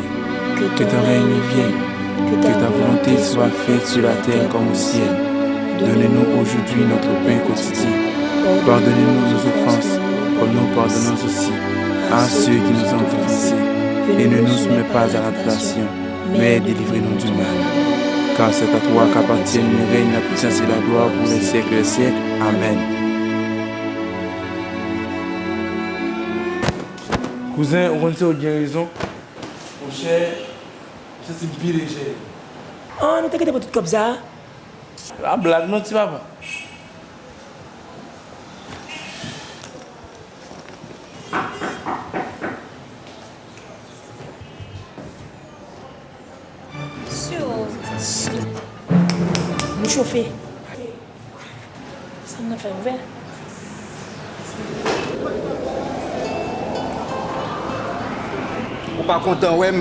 que ton règne vienne, que ta volonté soit faite sur la terre comme au ciel. Donne-nous aujourd'hui notre pain quotidien. Pardonne-nous nos offenses, comme nous pardonnons aussi à ceux qui nous ont offensés. Et ne nous soumets pas à la tentation, mais délivrez-nous du mal. Car c'est à toi qu'appartiennent le règne, la puissance et la gloire pour les siècles des siècles. Amen. Kouzen, ou konn se ou t gen rezon. Monchè, m santi m pi lejè. Ah, nou te gentan pran tout kòb sa a? Se pa blag non, ti papa. Sou. Nou chofe. Sa n ap fè ouvè? Ou pa kontan wè m,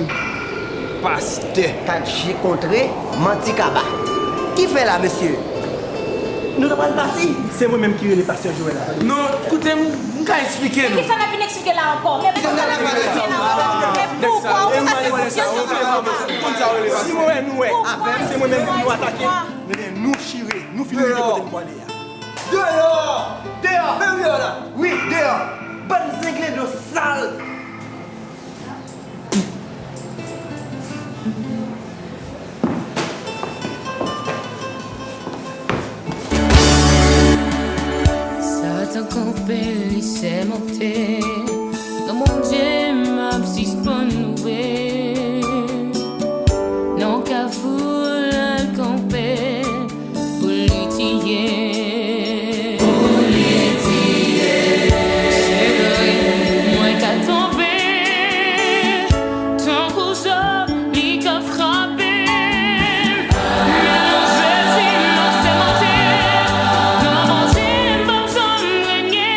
pastè? Kat je kontre, manti kaba. Ki fè la, mesye? Nou ta pral pati? Se mwen menm ki rele pastè Joel la. Non, koute m, m ka eksplike nou. Kisa n ap vin eksplike la ankò? Men poukwa n ap vin eksplike la ankò? Men poukwa ou pa gen konsyans? Si mwen wè nou wè, se mwen menm pou nou atake. Men nou chire, nou fin rive kote n pwale a. Deyò! Deyò! Men wi la! Wi, deyò! Bann zenglendo sal! Satan kanpe, li sèmante. Non Bondye m ap sispann louwe. Nan kafou l al kanpe pou li tiye. Pou li tiye. Cheri, mwen ka tonbe tankou Jòb, li ka frape. Men non Jezi m ap sèmante, non Bondye m p ap janm renye.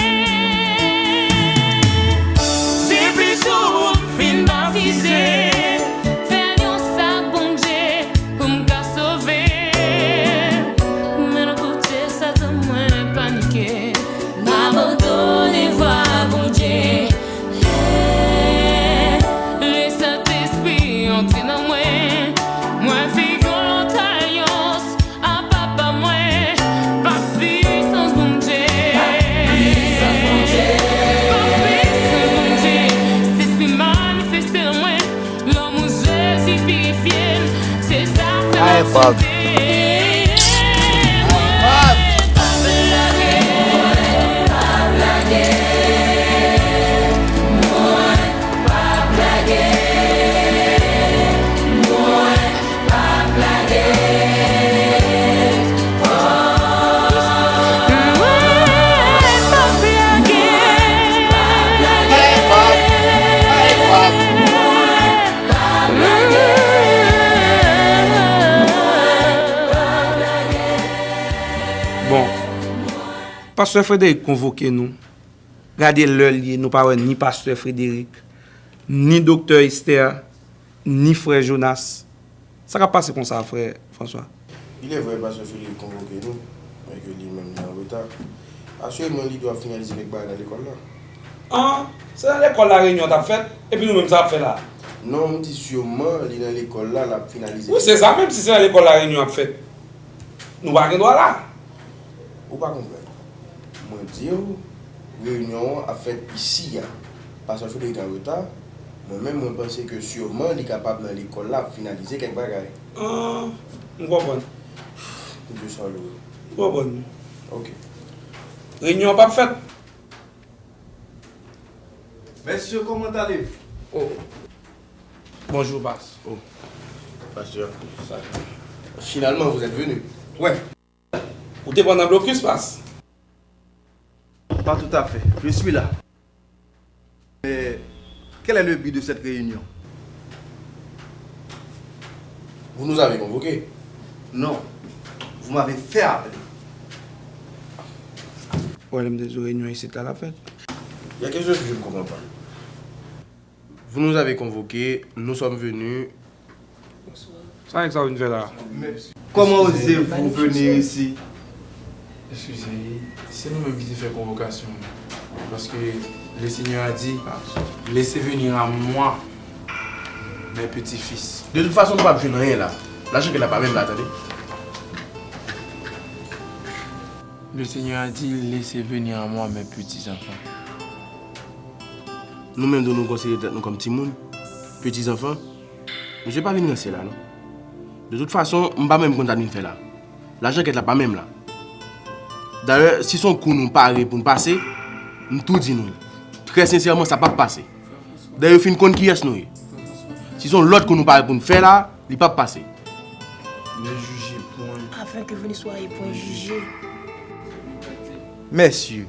Depi jou m fin batize, fè alyanse ak Bondye pou m ka sove. Men nan kote Satan mwen panike, m abandone vwa Bondye. Lè Sentespri antre nan mwen, mwen fè yon lòt alyans ak Papa mwen, pa pisans Bondye. Pa pisans Bondye. Sentespri manifeste nan mwen, lanmou Jezi pirifye m, se sa k fè m ap chante. Bon, pastè Frédéric konvoke nou. Gade lè l ye, nou pa wè ni pastè Frédéric, ni doktè Esther, ni frè Jonas. Sa k ap pase konsa, frè François? Il est vrai, pastè Frédéric konvoke nou, men ke li menm li an reta. Asireman, li dwe ap finalize kèk bagay nan lekòl la. An, se nan lekòl la reyinyon an t ap fèt, epi nou menm sa n ap fè la? Non, m di siman li nan lekòl la, l ap finalize. Wi, se sa, menm si se nan lekòl la reyinyon ap fèt, nou pa gen dwa la. Ou pa konprann. Mwen di w, reyinyon an ap fèt isi a. Pastè Frédéric an reta. Mwen menm, mwen panse ke siman li kapab nan lekòl la ap finalize kèk bagay. Ah, m konprann. M di w sa w vle. M konprann. Ok. Reyinyon an p ap fèt. Messieurs, comment allez-vous? Oh. Bonjour, Pas. Oh. Pasteur. Finalement, vous êtes venu. Ouais. Ou te pran nan blokis, Pas? Pas tout à fait. Je suis là. Mais quel est le but de cette réunion? Vous nous avez convoqués. Non. Vous m'avez fait appeler. Ou wè, lè m te di w reyinyon isit la, l ap fèt. Il y a quelque chose que je ne comprends pas. Vous nous avez convoqués, nous sommes venus. Sa nèg sa vin fè la? Comment osez-vous venir ici? Excusez, c'est nous-mêmes qui te fait convocation. Parce que le Seigneur a dit, laissez venir à moi mes petits-fils. De toute façon, nou p ap jwenn anyen la. Lajan kèt la pa menm la, tande. Le Seigneur a dit, laissez venir à moi mes petits-enfants. Nou menm tou nou konsidere tèt nou kòm timoun, peti zanfan. Misye pa vin ranse la, non. De tout fason, m pa menm konn sa n vin fè la. Lajan kèt la pa menm la. Dayè, si se yon kou nou pare pou n pase, m tou di nou, trè sensèman, sa p ap pase. Dayè yo fin konn kiyès nou ye. Si se yon lòt kou nou pare pou n fè la, li p ap pase. Ne jugez point. Afin que vous ne soyez point jugés. Messieurs,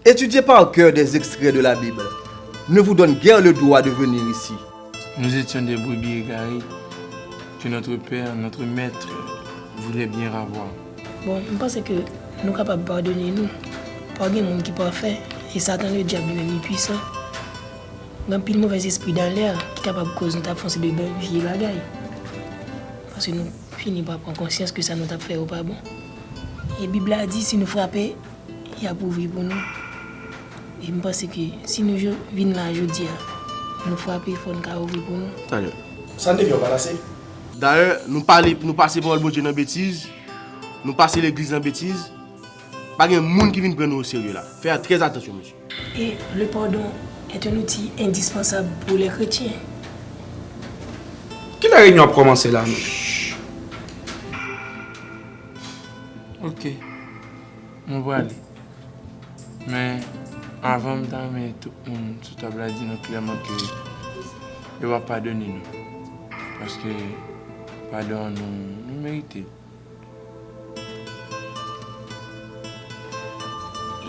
étudier par cœur des extraits de la Bible ne vous donne guère le droit de venir ici. Nous étions des brebis égarées que notre père, notre maître, voulait bien ravoir. Bon, m panse ke nou kapab padone nou. Pa gen moun ki pafè, e Satan Ledyab li menm li pwisan. Gen anpil movèzespri dan lè a ki kapab koz nou t ap fè yon seri de vye bagay. Paske nou fini pa pran konsyans ke sa nou t ap fè yo pa bon. E Bib la di si nou frape, y ap ouvri pou nou. E m panse ke si nou jo- vin la jodi a, nou frape fò n ka ouvri pou nou. Talè. Sa n te fè yo pa t ase? Dayè, nou pale, nou pase pawòl Bondye nan betiz, nou pase legliz nan betiz. Pa gen moun ki vin pran nou oserye la. Fè trè atansyon, mesye. Et le pardon est un outil indispensable pour les chrétiens. Kilè reyinyon ap kòmanse la menm? Ok. Mwen prale. Men, avan m ta renmen tout moun sou tab la di nou klèman ke yo p ap padone nou. Paske padon an nou, nou merite l.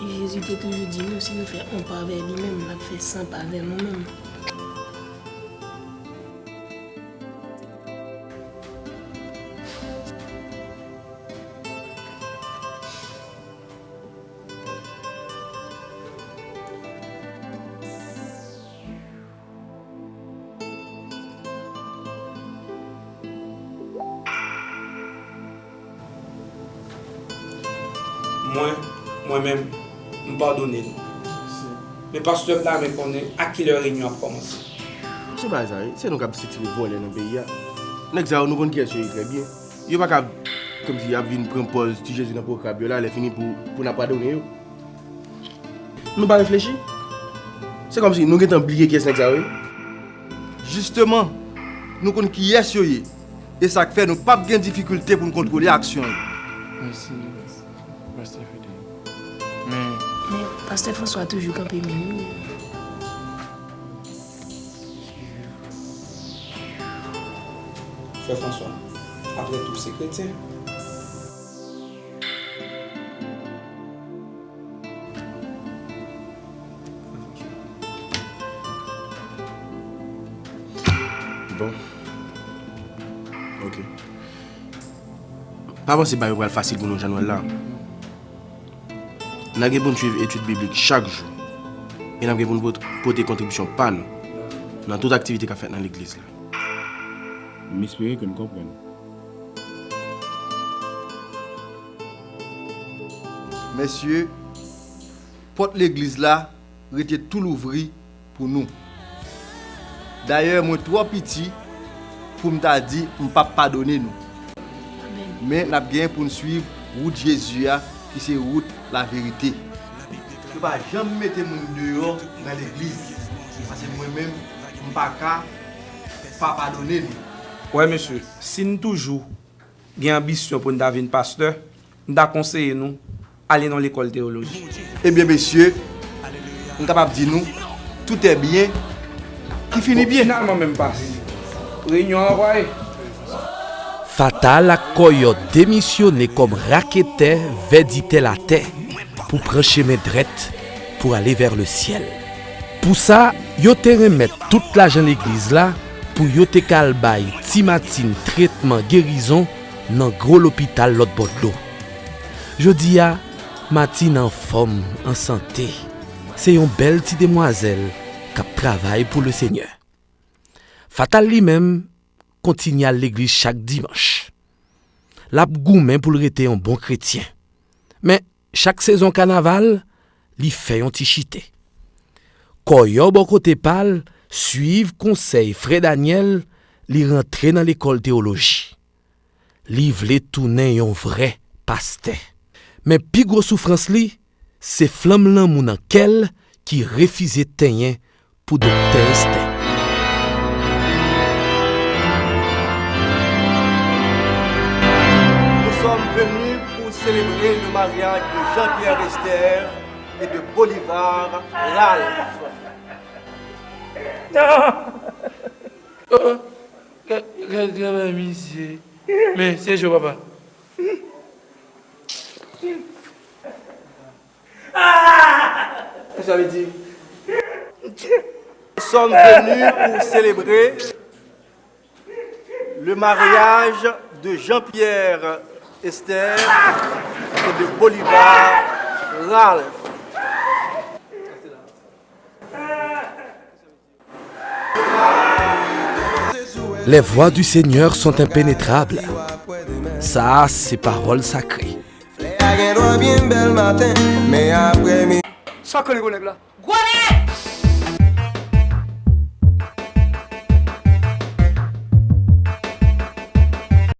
E Jezi te toujou di nou, si nou fè yon pa avè li menm, l ap fè san pa avè nou menm. Mwen, mwen menm, m padone nou. Men pastè, m ta renmen konnen a kilè reyinyon ap kòmanse. Se pa sa, wi. Se nou k ap sitire vòlè nan peyi a. Nèg sa yo, nou konn kiyès yo ye trè byen. Yo pa ka, kòmsi, y ap vin pran pòz Ti Jezi nan pwograb yo la, lè fini pou, pou n ap padone yo. Nou pa reflechi? Se kòmsi nou gentan bliye kiyès nèg sa yo ye. Jisteman, nou konn kiyès yo ye. E sa k fè nou p ap gen difikilte pou n kontwole aksyon yo. Mèsi, pastè Fede. Men, men pastè François toujou kanpe menm wi. Frè François, apre tou, se kretyen. Bon. Ok. Pa panse bagay yo pral fasil pou nou jan nou wè l la. N a gen pou n swiv etid biblik chak jou. E n ap gen pou n pot- pote kontribisyon pa nou nan tout aktivite k ap fèt nan legliz la. M espere ke n konprann. Mesye, pòt legliz la rete tou louvri pou nou. Dayè, mwen twò piti pou m ta di m p ap padone nou. Men n ap gen pou n swiv wout Jezi a, ki se wout laverite. Yo pa janm mete moun deyò nan legliz, paske mwen menm, m pa ka pa padone nou. Wè, mesye, si n toujou gen anbisyon pou n ta vin pastè, m ta konseye nou ale nan lekòl teyoloji. Ebyen, mesye, m kapab di nou, tout est bien qui finit bien. Finalman, menm pase. Reyinyon an ranvwaye. Fatal ak Kòyò demisyone kòm raketè vèditè latè pou pran chemen drèt pou ale vè lesyèl. Pou sa, yo te renmèt tout lajan legliz la pou yo te ka al bay Ti Matin tretman gerizon nan gwo lopital lòtbò dlo. Jodi a, Matin anfòm, an sante. Se yon bèl ti demwazèl k ap travay pou Lesenyè. Fatal li menm kontinye al legliz chak dimanch. L ap goumen pou l rete yon bon kretyen. Men, chak sezon kanaval, li fè yon ti chite. Kòyò bò kote pa l swiv konsèy frè Danyèl, li rantre nan lekòl teyoloji. Li vle tounen yon vrè pastè. Men pi gwo soufrans li, se flanm lanmou nan kè l ki refize tenyen pou Doktè Estè. Nous sommes venus pour célébrer le mariage de Jean-Pierre Esther et de Bolivar Ralph. Non. Oh, oh. Gad, gad travay misye. Men, se cho, papa. Sa vle di, nous sommes venus pour célébrer le mariage de Jean-Pierre Esther et de Bolivar Ralph. Les voies du Seigneur sont impénétrables. Sa a se pawòl sakre. Flè a gen dwa byen bèl maten, men aprè midi. Sa k rele gwo nèg la? Gwo nèg!